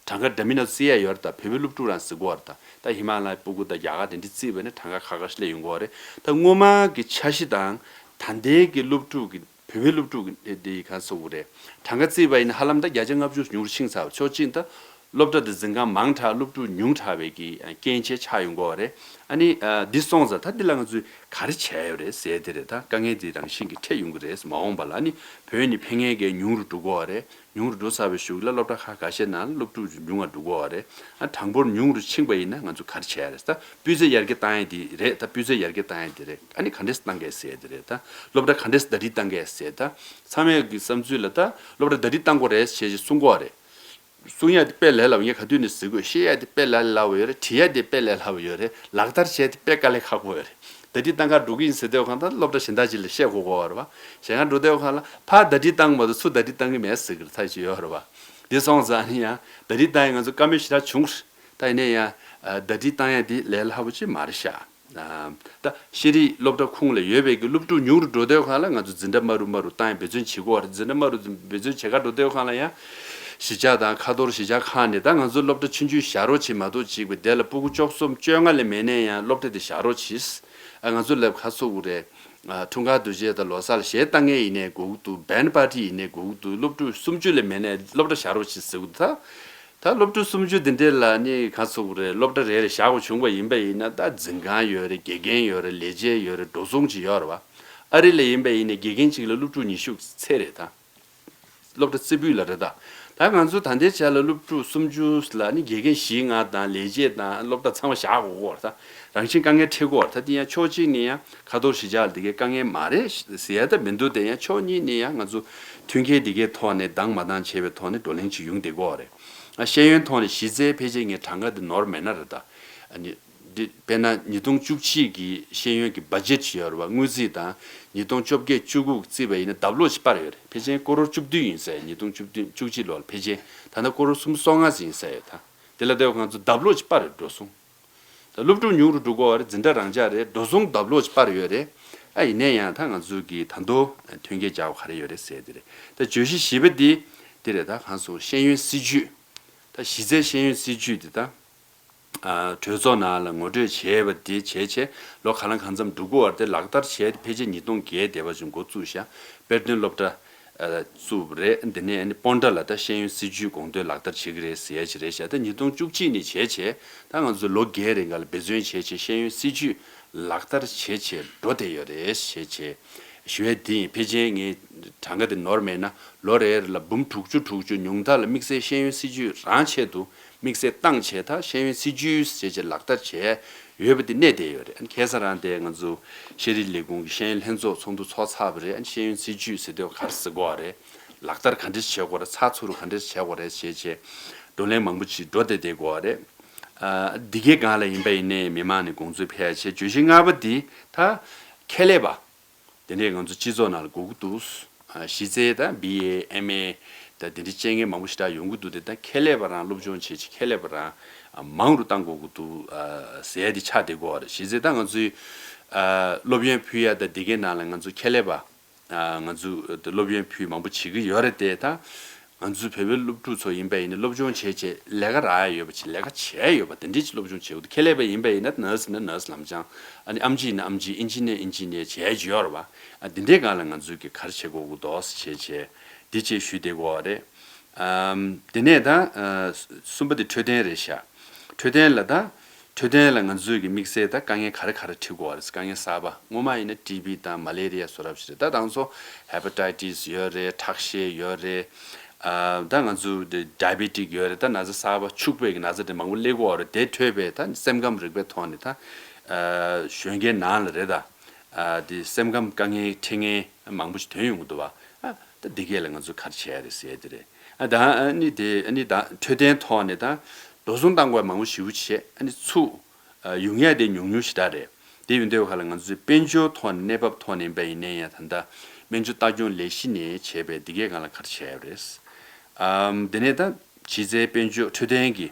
གྲངས་ཀ་འདྲ་མིན་སྣ་ཚོགས་བརྩི་ཡ་ཡོད་རེད། ད་བོད་པའི་སློབ་ཕྲུག་རང་བརྩི་དགོས་རེད། ད་ད་ཧི་མ་ལ་ཡའི་སྤུ་གུ་དང་རྒྱ་གར་དེ་འདྲ་བརྩིས་པ་ཡིན་ན་གྲངས་ཀ་ཁ་ཁ་ཤས་ལས་ཡོང་གི་ཡོད་རེད། ད་སྔོན་མ་གི་འཆར་གཞི་དང་ད་ལྟའི་གི་སློབ་ཕྲུག་གི་བོད་པའི་སློབ་ཕྲུག་གི་དེ་ག་སོ་གི་རེད། གྲངས་ཀ་བརྩིས་པ་ཡིན་ན་ཧ་ལམ་ད་བརྒྱ་ཆ་ལྔ་བཅུ་ཉུང་རུ་ཕྱིན་ཚར་བ། ཕྱོགས་གཅིག་ད་སློབ་གྲྭ་དང་འཛིན་ཁང་མང་དྲགས། སློབ་ཕྲུག་ཉུང་དྲགས་པའི་གི་རྐྱེན་བྱས་ཆགས་ཡོང་གི་ཡོད་རེད། ཨ་ནི་ཨ་འདི་སོང་ཙང་ད་འདི་ལ་ང་ཚོས་ག་རེ་བྱས་ཡོད་རེད་ཟེར་དེ་རེད། ད་དཀའ་ངལ་འདི་རང་བཞིན་གྱིས་འཕྲད་ཡོང་གི་རེད། མ་འོངས་པ་ལ་ཨ་ནི་བོད་ནས་ཕེབས་མཁན་གྱི་ཉུང་རུ་འགྲོ་གི་ཡོད་རེད། ཉུང་རུ་འགྲོ་ཚར་བའི་གཞུག་ལ་སློབ་གྲྭ་ཁག་ཁ་ཤས་ནང་སློབ་ཕྲུག་ཉུང་བ་འགྲོ་གི་ཡོད་རེད། ཨ་གྲངས་འབོར་ཉུང་རུ་ཕྱིན་པ་ཡིན་ན་ང་ཚོ་ག་རེ་བྱས་ཡོད་རེད། ད་སྤུས་ཚད་ཡར་རྒྱས་བཏང་ཡ་འདི་རེད། ད་སྤུས་ཚད་ཡར་རྒྱས་བཏང་ཡ་འདི་རེད། ཨ་ནི་ག་འདྲས་བཏང་གི་ཡོད་རེད་ཟེར་དེ་རེད། ད་སློབ་གྲྭ་ག་འདྲས་ཟླ་སྒྲིལ་བཏང་གི་ཡོད་རེད་ཟེར། ད་ཚང་མས་ཀྱི་བསམ་ཚུལ་ལ་ད་སློབ་གྲྭ་ཟླ་སྒྲིལ་བཏང་དགོས་རེད་ཞེས་ཞིག་གསུང་གི་ཡོད་རེད། གསུང་ཡ་དེ་དཔེ་ལས་སླ་བོ། ངས་ག་དུས་ནས་ཟེར་གི་ཡོད། བཤད་ཡ་དེ་དཔེ་ལས་སླ་བོ་ཡོད་རེད། བྲི་ཡ་དེ་དཔེ་ལས་སླ་བོ་ཡོད་རེད། ལག་བསྟར་བྱས་ཏེ་དཔེ་དཀའ་ལས་ཁག་པོ་ཡོད་རེད། ཟླ་སྒྲིལ་བཏང་ག་འགྲོ་གི་ཡིན་ཟེར་དུས་སྒང་ད་སློབ་གྲྭ་གཞན་དག་ཅིག་ལ་བཤད་དགོས་ཀྱི་ཡོད་རེད་པ། གཞན་ག་འགྲོ་དུས་སྒང་ལ་ཕར་ཟླ་སྒྲིལ་བཏང་མ་གཏོགས་ཚུར་ཟླ་སྒྲིལ་བཏང་གི་མེད་ཟེར་གི་ཚར་ཅིག་ཡོད་རེད་པ། དེ་སོང་ཙང་ནི་ཡང་ཟླ་སྒྲིལ་བཏང་ཡ་ང་ཚོ་བཀའ་མོལ་ཞེ་དྲག་བྱུང་རེད། ད་ཡིན་ནའི་ཡང་ཟླ་སྒྲིལ་བཏང་ཡ་དེ་ལས་སླ་བོ་ཅིག་མ་རེད་ཤག་ད་ཤེས་རིག་སློབ་གྲྭ་ཁོངས་ལ་ཡོད་པའི་གི་སློབ་ཕྲུག་ཉུང་རུ་འགྲོ་དུས་སྒང་ལ་ང་ཚོ་འཛིན་གྲྭ་དམའ་རུ་དམའ་རུ་བཏང་ཡ་འབད་བརྩོན་བྱེད་དགོས་པ་རེད། འཛིན་གྲྭ་དམའ་རུ་འབད་བརྩོན་བྱེད་ག་འགྲོ་དུས་སྒང་ལ་ཡང་གཞིས་ཆགས་དང་ཁ་ཐོར་གཞིས་ཆགས་ཁག་ནས་ད་ང་ཚོ་སློབ་གྲྭ་ཆུང་ཆུང་བཞག་རོགས་བྱེད་མ་གཏོགས་ཅིག་པ་དེ་ལ་ཕྲུ་གུ་བཅུ་གསུམ་བཅོ་ལྔ་ལས་མེད་ནས་ཡང་སློབ་གྲྭ་དེ་བཞག་རོགས་བྱེད། ང་ཚོ་ལབ་ག་ཚོད་རེད། འཁྲུངས་སྐར་དུས་ཆེན་དང་ལོ་གསར་ལ་གཞས་བཏང་མཁན་ཡིན་ནའི་དགོས་ཀྱི་འདུག་བེན་པར་ཊི་ཡིན་ནའི་དགོས་ཀྱི་འདུག་སློབ་ཕྲུག་སུམ་ཅུ་ལས་མེད་ནའི་སློབ་གྲྭ་བཞག་རོགས་བྱེད་ཟེར་གྱི་འདུག་ད་ད་སློབ་ཕྲུག་སུམ་ཅུ་དེ་འདྲས་ལ་ནི་ག་ཚོད་རེད། སློབ་གྲྭ་རེ་རེ་བཞག་དགོས་བྱུང་བ་ཡིན་པ་ཡིན་ན་ད་འཛིན་ཁང་ཡོད་རེད། དགེ་རྒན་ཡོད་རེད། ལས་བྱེད་ཡོད་རེད། འགྲོ་སོང་ཅིག་ཡོད་རེད་བ། ཨ་རི་ལ་ཡིན་པ་ཡིན་ནའི་དགེ་རྒན་གཅིག་ལ་སློབ་ཕྲུག་ཉི་ཤུ་ཚད་རེད་ད། སློབ་གྲྭ་རྩེ་ཕུད་ལ་རེད་ད། ད་ང་ཚོ་ད་ལྟའི་ཆ་ལ་སློབ་ཕྲུག་སུམ་ཅུ་ལ་ནི་དགེ་རྒན་བཞི་ལྔ་དང་ལས་བྱེད་དང་སློབ་གྲྭ་ཚང་མ་བཞག་དགོས་ཀྱི་ཡོད་རེད་ད། རང་བཞིན་དཀའ་ངལ་འཕྲད་ཀྱི་ཡོད་རེད་ད། དེ་ཡང་ཕྱོགས་གཅིག་ནས་ཡང་ཁ་ཐོར་གཞིས་ཆགས་ལ་དེ་གའི་དཀའ་ངལ་མ་རེད་ཟེར་ཡ་ད་མི་འདུག་དེ་ཡང་ཕྱོགས་གཉིས་ནས་ཡང་ང་ཚོ་མཐུན་རྐྱེན་དེ་གའི་ཐོག་ནས་འདང་མ་འདང་བྱས་པའི་ཐོག་ནས་བགྲོ་གླེང་ཅིག་ཡོང་བསྡད་ཀྱི་ཡོད་རེད། ཤེས་ཡོན་ཐོག་ནས་གཞི་རྩའི་འཕེལ་རྒྱས་ངས་གྲངས་ཀ་དེ་ནོར་མེད་ན་རེད་ད། ཨ་ནི། འདི་དཔེར་ན་ཉིས་སྟོང་བཅུ་གཅིག་གི་ཤེས་ཡོན་གྱི་བ་ཇེཊ་ཡོད་རེད་བ། དངུལ་རྩིས་དང་ཉིས་སྟོང་བཅོ་བརྒྱད་བཅུ་དགུ་བརྩིས་པ་ཡིན་ན་ལྡབ་ལོག་ཅིག་སྤར་ཡོད་རེད། ཕལ་ཆེར་ཀོ་རོར་བཅུ་བདུན་ཡིན་ས་རེད། ཉིས་སྟོང་བཅུ་བདུན་བཅུ་གཅིག་ལོ་ལ་ཕལ་ཆེར་ད་ལྟ་ཀོ་རོར་སུམ་ཅུ་སོ་ལྔ་ཡིན་ས་ཡོད་ད། དེ་ལ་ལྟོས་ང་ཚོ་ལྡབ་ལོག་ཅིག་སྤར་ཡོད་འགྲོ་སོང་། ད་སློབ་ཕྲུག་ཉུང་རུ་འགྲོ་གི་ཡོད་རེད། འཛིན་གྲྭ་རང་འཇགས་རེད། འགྲོ་སོང་ལྡབ་ལོག་ཅིག་སྤར་ཡོད་རེད། ཨ་ཡིན་ན་ཡང་ད་ང་ཚོ་གི་ད་དུང་མཐུན་རྐྱེན་སྦྱར་བ་ག་རེ་ཡོད་རེད་ཟེར་དེ་རེད། ད་བརྗོད་གཞི་བཞི་པ་འདི་འདི་རེད། ད་གང་སོང་ཤེས་ཡོན་སྲིད་ཇུས། ད་གཞི་རྩའི་ཤེས་ཡོན་སྲིད་ཇུས་འདི་ད། གྲོས་ཚོགས་ནང་ལ་ངོ་སྤྲོད་བྱས་པ་དེ་བྱས་བྱས་ལོ་ག་ལ་གང་འཚམ་འགྲོ་གི་ཡོད་རེད་དེ། ལག་བསྟར་བྱས་ཏེ་ཕལ་ཆེར་ཉིས་སྟོང་བརྒྱད་དེ་བ་ཅིག་འགོ་བཙུགས་ཤག་དཔེར་སྟོན་སློབ་གྲྭ་བཙུགས་པ་རེད། འདི་ནས་ཨ་ནི་སྤོན་ཊ་ལ་ད་ཤེས་ཡོན་སྲིད་ཇུས་དགོངས་དོན་ལག་བསྟར་བྱེད་ཀྱི་རེད་ཟེར་ཡ་ཅིག་རེད་ཤག་ད་ཉིས་སྟོང་བཅུ་གཅིག་ནས་བྱས་བྱས་ད་ང་ཚོ་ལོ་བརྒྱད་རིང་ག་ལ་འབད་བརྩོན་བྱས་བྱས་ཤེས་ཡོན་སྲིད་ཇུས་ལག་བསྟར་བྱས་བྱས་འགྲོ་བསྡད་ཡོད་རེད་ཞེས་བྱས་ཞུ་ཡ་འདི་ཡིན། ཕལ་ཆེར་ངས་གྲངས་ཀ་དེ་ནོར་མེད་ན་ལོ་རེ་རེ་ལ་འབུམ་དྲུག་ཅུ་དྲུག་ཅུ་ཉུང་མཐའ་ལ་དམིགས་བསལ་ཤེས་ཡོན་སྲིད་ཇུས་རང་ཆེད་དུ། དམིགས་བསལ་བཏང་བྱས་ད་ཤེས་ཡོན་སྲིད་ཇུས་ཞེས་བྱས་ལག་བསྟར་བྱས་ཡོད་པ་དེ་གནས་བསྡད་ཡོད་རེད། ཁ་སང་རང་དེ་ང་ཚོ་ཤེས་རིག་ལས་ཁུངས་ཀྱི་ཤེས་ཡོན་ལྷན་ཚོགས་ཚོགས་འདུ་ཚོགས་ཚར་བ་རེད། ཤེས་ཡོན་སྲིད་ཇུས་ཟེར་དུས་ག་རེ་ཟེར་དགོས་རེད། ལག་བསྟར་ག་འདྲས་བྱེད་དགོས་རེད། ཚགས་ཚུད་རུ་ག་འདྲས་བྱེད་དགོས་རེད་ཞེས་བྱས་བགྲོ་གླེང་མང་པོ་ཅིག་འགྲོ་བསྡད་བསྡད་དགོས་རེད། ཨ་འདི་གའི་སྒང་ལ་ཡིན་པ་ཡིན་ནའི་མི་མང་ནས་དགོངས་ཚུལ་ཕེབས་ཡ་བྱས། བརྗོད་གཞི་ལྔ་པ་འདི་ད་ཁེ་ལས་པ། དེ་འདྲས་ང་ཚོ་སྤྱི་ཚོགས་ནང་ལ་དགོས་ཀྱི་འདུག་ཨ་གཞི་རྩའི་ད་བི་ཨེ་ཨེམ་ཨེ་ད་དེ་འདྲས་སྤྱན་རྒན་མང་པོ་ཞེ་དྲག་ཡོང་གི་འདུག་དེ་ད་ཁེ་ལས་པ་རང་སློབ་སྦྱོང་བྱེད་ཆེད་ཁེ་ལས་པ་རང་ཨ་མང་རུ་གཏང་དགོས་ཀྱི་འདུག་ཨ་ཟེར་ཡ་དེ་ཆགས་བསྡད་ཀྱི་ཡོད་རེད། གཞི་རྩའི་ད་ང་ཚོའི་ཨ་སློབ་ཡོན་ཕུལ་ཡ་ད་དེ་གའི་ནང་ལ་ང་ཚོ་ཁེ་ལས་པ་ཨ་ང་ཚོ་སློབ་ཡོན་ཕུལ་མང་པོ་བྱེད་ཀྱི་ཡོད་རེད་དེ། ད་ང་ཚོ་བོད་པའི་སློབ་ཕྲུག་ཚོ་ཡིན་པ་ཡིན་ན་སློབ་སྦྱོང་བྱས་བྱས་ལས་ཀ་རག་ཡ་ཡོད་པ་ཅིག་ལས་ཀ་བྱས་ཡོད་པ་དེ་འདྲས་ཅིག་སློབ་སྦྱོང་བྱེད་དགོས་འདུག་ཁེ་ལས་པ་ཡིན་པ་ཡིན་ན་ནར་སི་ཡིན་ན་ནར་སི་ལམ་སྦྱང་། ཨ་ནི་ཨེམ་ཆི་ཡིན་ན་ཨེམ་ཆི་ཨིན་ཇི་ནི་ཡར་ཨིན་ཇི་ནི་ཡར་བྱས་ཡོད་རེད་བ། ཨ་དེ་འདྲའི་སྒང་ལ་ང་ཚོས་ཀྱི་ག་རེ་བྱེད་དགོས་ཀྱི་འདུག་ཟེར་བྱས་བྱས་འདི་བྱས་ཞུས་བསྡད་ཀྱི་ཡོད་རེད། ཨམ་དེ་ནས་ད་ཨ་གསུམ་པ་དེ་འཕྲོད་བསྟེན་རེད་ཤག་འཕྲོད་བསྟེན་ལ་ད་འཕྲོད་བསྟེན་ལ་ང་ཚོས་ཀྱི་དམིགས་བསལ་ད་དཀའ་ངལ་ག་རེ་ག་རེ་འཕྲད་ཀྱི་ཡོད་རེད། དཀའ་ངལ་གསར་པ་སྔོན་མ་ཡིན་ན་ཊི་བི་དང་མ་ལེ་རི་ཡ་བཟོ་འདྲ་ཞིག་རེད། ད་དང་ཚོ་ཧེ་པ་ཊའི་ཊི་སི་ཡོད་རེད། ཁྲག་ཤེད་ཡོད་རེད། ཨ་ད་ང་ཚོ་ཌའི་བེ་ཊིག་ཡོད་རེད། ད་ན་ཚ་གསར་པ་ཕྱུག་པོའི་གི་ན་ཚ་དེ་མང་པོ་སླེབས་ཀྱི་ཡོད་རེད། དེ་འཕྲོད་པའི་ད་སེམས་ཁམས་རིག་པའི་ཐོག་ནས་ད་ཨ་གཞོན་སྐྱེས་ནང་ལ་རེད་ད། ཨ་དེ་སེམས་ཁམས་དཀའ་ངལ་འཕྲད་མཁན་མང་པོ་ཞིག་ཐོན་ཡོང་གི་འདུག་བ། ཨ་ད་འདི་གས་ལ་ང་ཚོས་ག་རེ་བྱས་རེད་ཟེར་དེ་རེད། ཨ་ད་ཨ་ནི་དེ་ཨ་ནི་ད་འཕྲོད་བསྟེན་ཐོག་ནས་ད་འགྲོ་སོང་བཏང་དགོས་མང་པོ་ཞེ་པོ་བྱས། ཨ་ནི་ཚུགས་ཨ་ཡོང་ཡ་དེ་ཉུང་ཉུང་ཞེ་དྲག་རེད། དེ་ཡིན་དུས་ག་ལ་ང་ཚོས་དཔལ་འབྱོར་ཐོག་ནས་གནས་བབ་ཐོག་ནས་ཡིན་པ་ཡིན་ནའི་ཡང་ད་ལྟ་སྨན་བཅོས་ལྟ་སྐྱོང་ལས་གཞི་ནས་བྱས་པའི་འདི་གས་སྒང་ལ་ག་རེ་བྱས་ཡོད་རེད། ཨམ་དེ་ནས་ད་གཞི་རྩའི་དཔལ་འབྱོར་འཕྲོད་བསྟེན་གྱི་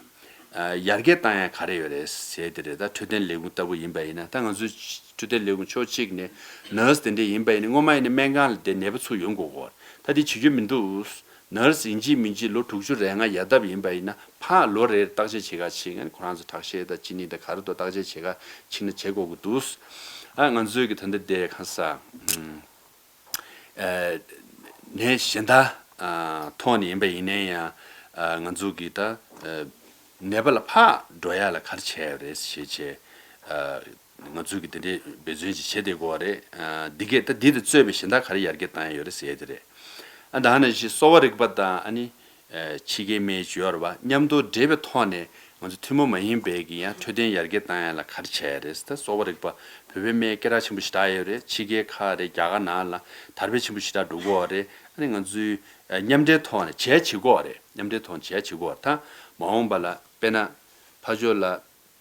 ཨ་ཡར་རྒྱས་བཏང་ཡ་ག་རེ་ཡོད་རེད་ཟེར་དེ་རེད། ད་འཕྲོད་བསྟེན་ལས་ཁུངས་ལྟ་བུ་ཡིན་པ་ཡིན་ན་ད་ང་ཚོའི་འཕྲོད་བསྟེན་ལས་ཁུངས་ཕྱོགས་གཅིག་ནས་ནར་སི་དེ་འདྲས་ཡིན་པ་ཡིན་ན་སྔོན་མ་ཡིན་ན་སྨན་ཁང་ལ་བསྡད་ནད་པ་ཚུར་ཡོང་དགོས་ཀྱི་ཡོད་རེད། ད་དེ་བྱེད་རྒྱུ་མི་འདུག་ནར་སི་ཡིན་གཅིག་མིན་གཅིག་ལོ་དྲུག་ཅུ་རེ་ལྔ་ཡར་བསྡད་ཡིན་པ་ཡིན་ན་ཕར་ལོ་རེར་བརྟག་དཔྱད་བྱེད་ག་ཕྱིན། ཁོ་རང་ཚོ་ཁྲག་ཤེད་དང་གཅིན་སྙི་དང་ག་རེ་འདུག་བརྟག་དཔྱད་བྱེད་ག་ཕྱིན་ན་བྱེད་དགོས་ཀྱི་འདུག་ཨ་ང་ཚོའི་གི་ད་ལྟ་དེ་ག་ས་ཨ་ནད་གཞན་དག་ཨ་ཐོག་ནས་ཡིན་པ་ཡིན་ནའི་ཡང་ཨ་ང་ཚོ་གི་ད་ཨ་ནད་པ་ལ་ཕར་འགྲོ་ཡ་ལ་ག་རེ་བྱས་ཡོད་རེད་ཞེས་བྱས་ཨ། ང་ཚོས་ཀྱི་དེ་འདྲའི་འབད་བརྩོན་ཅིག་བྱེད་བསྡད་ཀྱི་ཡོད་རེད། ཨ་འདི་གས་ད་འདི་དང་གཙོས་པའི་གཞན་དག་ག་རེ་ཡར་རྒྱས་བཏང་ཡ་ཡོད་རེད་ཟེར་ཡ་དེ་རེད། ཨ་ད་ནང་བཞིན་གསོ་བ་རིག་པ་དང་ཨ་ནི་ཨ་ཕྱི་རྒྱལ་སྨན་ཅིག་ཡོད་རེད་བ། མཉམ་དུ་འབྲེལ་བའི་ཐོག་ནས་ང་ཚོ་ཐུན་མོང་མ་ཡིན་པའི་གི་ཡང་འཕྲོད་བསྟེན་ཡར་རྒྱས་བཏང་ཡ་ལ་ག་རེ་བྱས་ཡ་རེད་ཟེར། ད་གསོ་བ་རིག་པ་བོད་པའི་སྨན་སྐད་གྲགས་ཆེན་པོ་ཞེ་དྲག་ཡོད་རེད། ཕྱི་རྒྱལ་ཁག་རེད། རྒྱ་གར་ནང་ལ་དར་སྤེལ་ཆེན་པོ་ཞེ་དྲག་འགྲོ་གི་ཡོད་རེད། ཨ་ནི་ང་ཚོའི་ཨ་མཉམ་འབྲེལ་ཐོག་ནས་བྱས་བྱེད་ཀྱི་ཡོད་རེད། མཉམ་འབྲེལ་ཐོག་ནས་བྱས་བྱེད་ཀྱི་ཡོད་རེད། ད་མ་འོངས་པ་ལ་དཔེར་ན་ཕར་ཕྱོགས་ལ་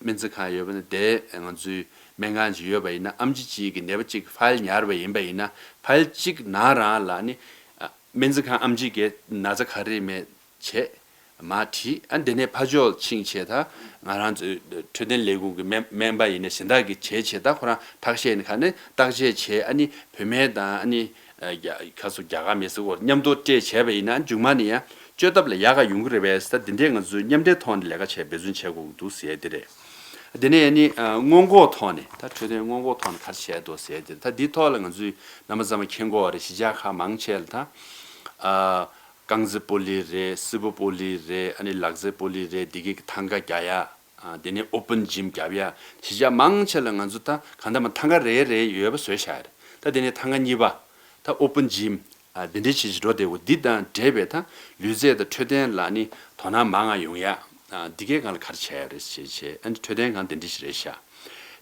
སྨན་རྩིས་ཁང་ཡོད་པ་ན་དེ་ང་ཚོའི་སྨན་ཁང་ཅིག་ཡོད་པ་ཡིན་ན་ཨེམ་ཆི་གཅིག་གིས་ནད་པ་གཅིག་གི་ཕ་ཡིལ་ཉར་བ་ཡིན་པ་ཡིན་ན་ཕ་ཡིལ་གཅིག་ནང་རང་ལ་ནི་ཨ་སྨན་རྩིས་ཁང་ཨེམ་ཆི་གིས་ན་ཚ་ག་རེ་མེད་བྱས། མར་བྲིས། ཨ་འདི་ནས་ཕར་ཕྱོགས་ཕྱིན་བྱས་ད་ང་རང་ཚོའི་འཕྲོད་བསྟེན་ལས་ཁུངས་ཀྱི་སྨན་སྨན་པ་ཡིན་ན་གཞན་དག་གིས་བྱས་བྱས་ད་ཁོ་རང་བརྟག་དཔྱད་ནི་ག་ནས་བརྟག་དཔྱད་བྱས། ཨ་ནི་བུད་མེད་དང་ཨ་ནི་ཨ་རྒྱ་ཁ་སོ་རྒྱ་གར་མི་སི་གོ་མཉམ་དུ་སྤྲད་བྱས་པ་ཡིན་ན་མཇུག་མ་ནི་ཡང་བཅོས་ཐབས་ལ་ཡག་ག་ཡོང་གི་རེད་པས། ད་འདི་འདྲའི་ང་ཚོས་མཉམ་འབྲེལ་ཐོག་ནས་ལས་ཀ་བྱས་འབད་བརྩོན་བྱེད་དགོས་ཀྱི་འདུག་ཟེར་དེ་རེད། འདི་ནས་ཨ་ནི་ཨ་སྔོན་འགོག་ཐོག་ནས་ད་འཕྲོད་བསྟེན་སྔོན་འགོག་ཐོག་ནས་ག་རེ་བྱས་འདུག་ཟེར་དེ་ད་འདི་ཐོག་ལ་ང་ཚོས་རྣམ་པ་ཚང་མ་མཁྱེན་གྱི་ཡོད་རེད། གཞིས་ཆགས་ཁག་མང་ཆེ་ལ་ད་ཨ་རྐང་རྩེད་སྤོ་ལོ་རེད། སིལ་བུ་སྤོ་ལོ་རེད། ཨ་ནི་ལག་རྩེད་སྤོ་ལོ་རེད། འདི་གའི་ཐང་ག་རྒྱག་ཡ། ཨ་དེ་ནས་ཨོ་པན་ཇིམ་རྒྱབ་ཡ། གཞིས་ཆགས་མང་ཆེ་ལ་ང་ཚོ་ད་གང་ལྟར་མ་ཐང་ག་རེ་རེ་ཡོད་པ་བཟོས་བཞག་རེད། ད་དེ་ནས་ཐང་ག་གཉིས་པ་ད་ཨོ་པན་ཇིམ་ཨ་དེ་འདྲའི་ཆེད་ཅིག་འགྲོ་བསྡད་འོ། འདི་དང་འབྲེལ་བའི་ད་ལུས་རྩལ་དང་འཕྲོད་བསྟེན་ལ་ནི་དོ་སྣང་མང་ང་ཡོང་ཡ། ཨ་འདི་གའི་སྒང་ལ་ག་རེ་བྱས་ཡ་རེད་ཞེས་བྱས། ཨ་ནི་འཕྲོད་བསྟེན་སྒང་དེ་འདྲ་ཞིག་རེད་ཤག་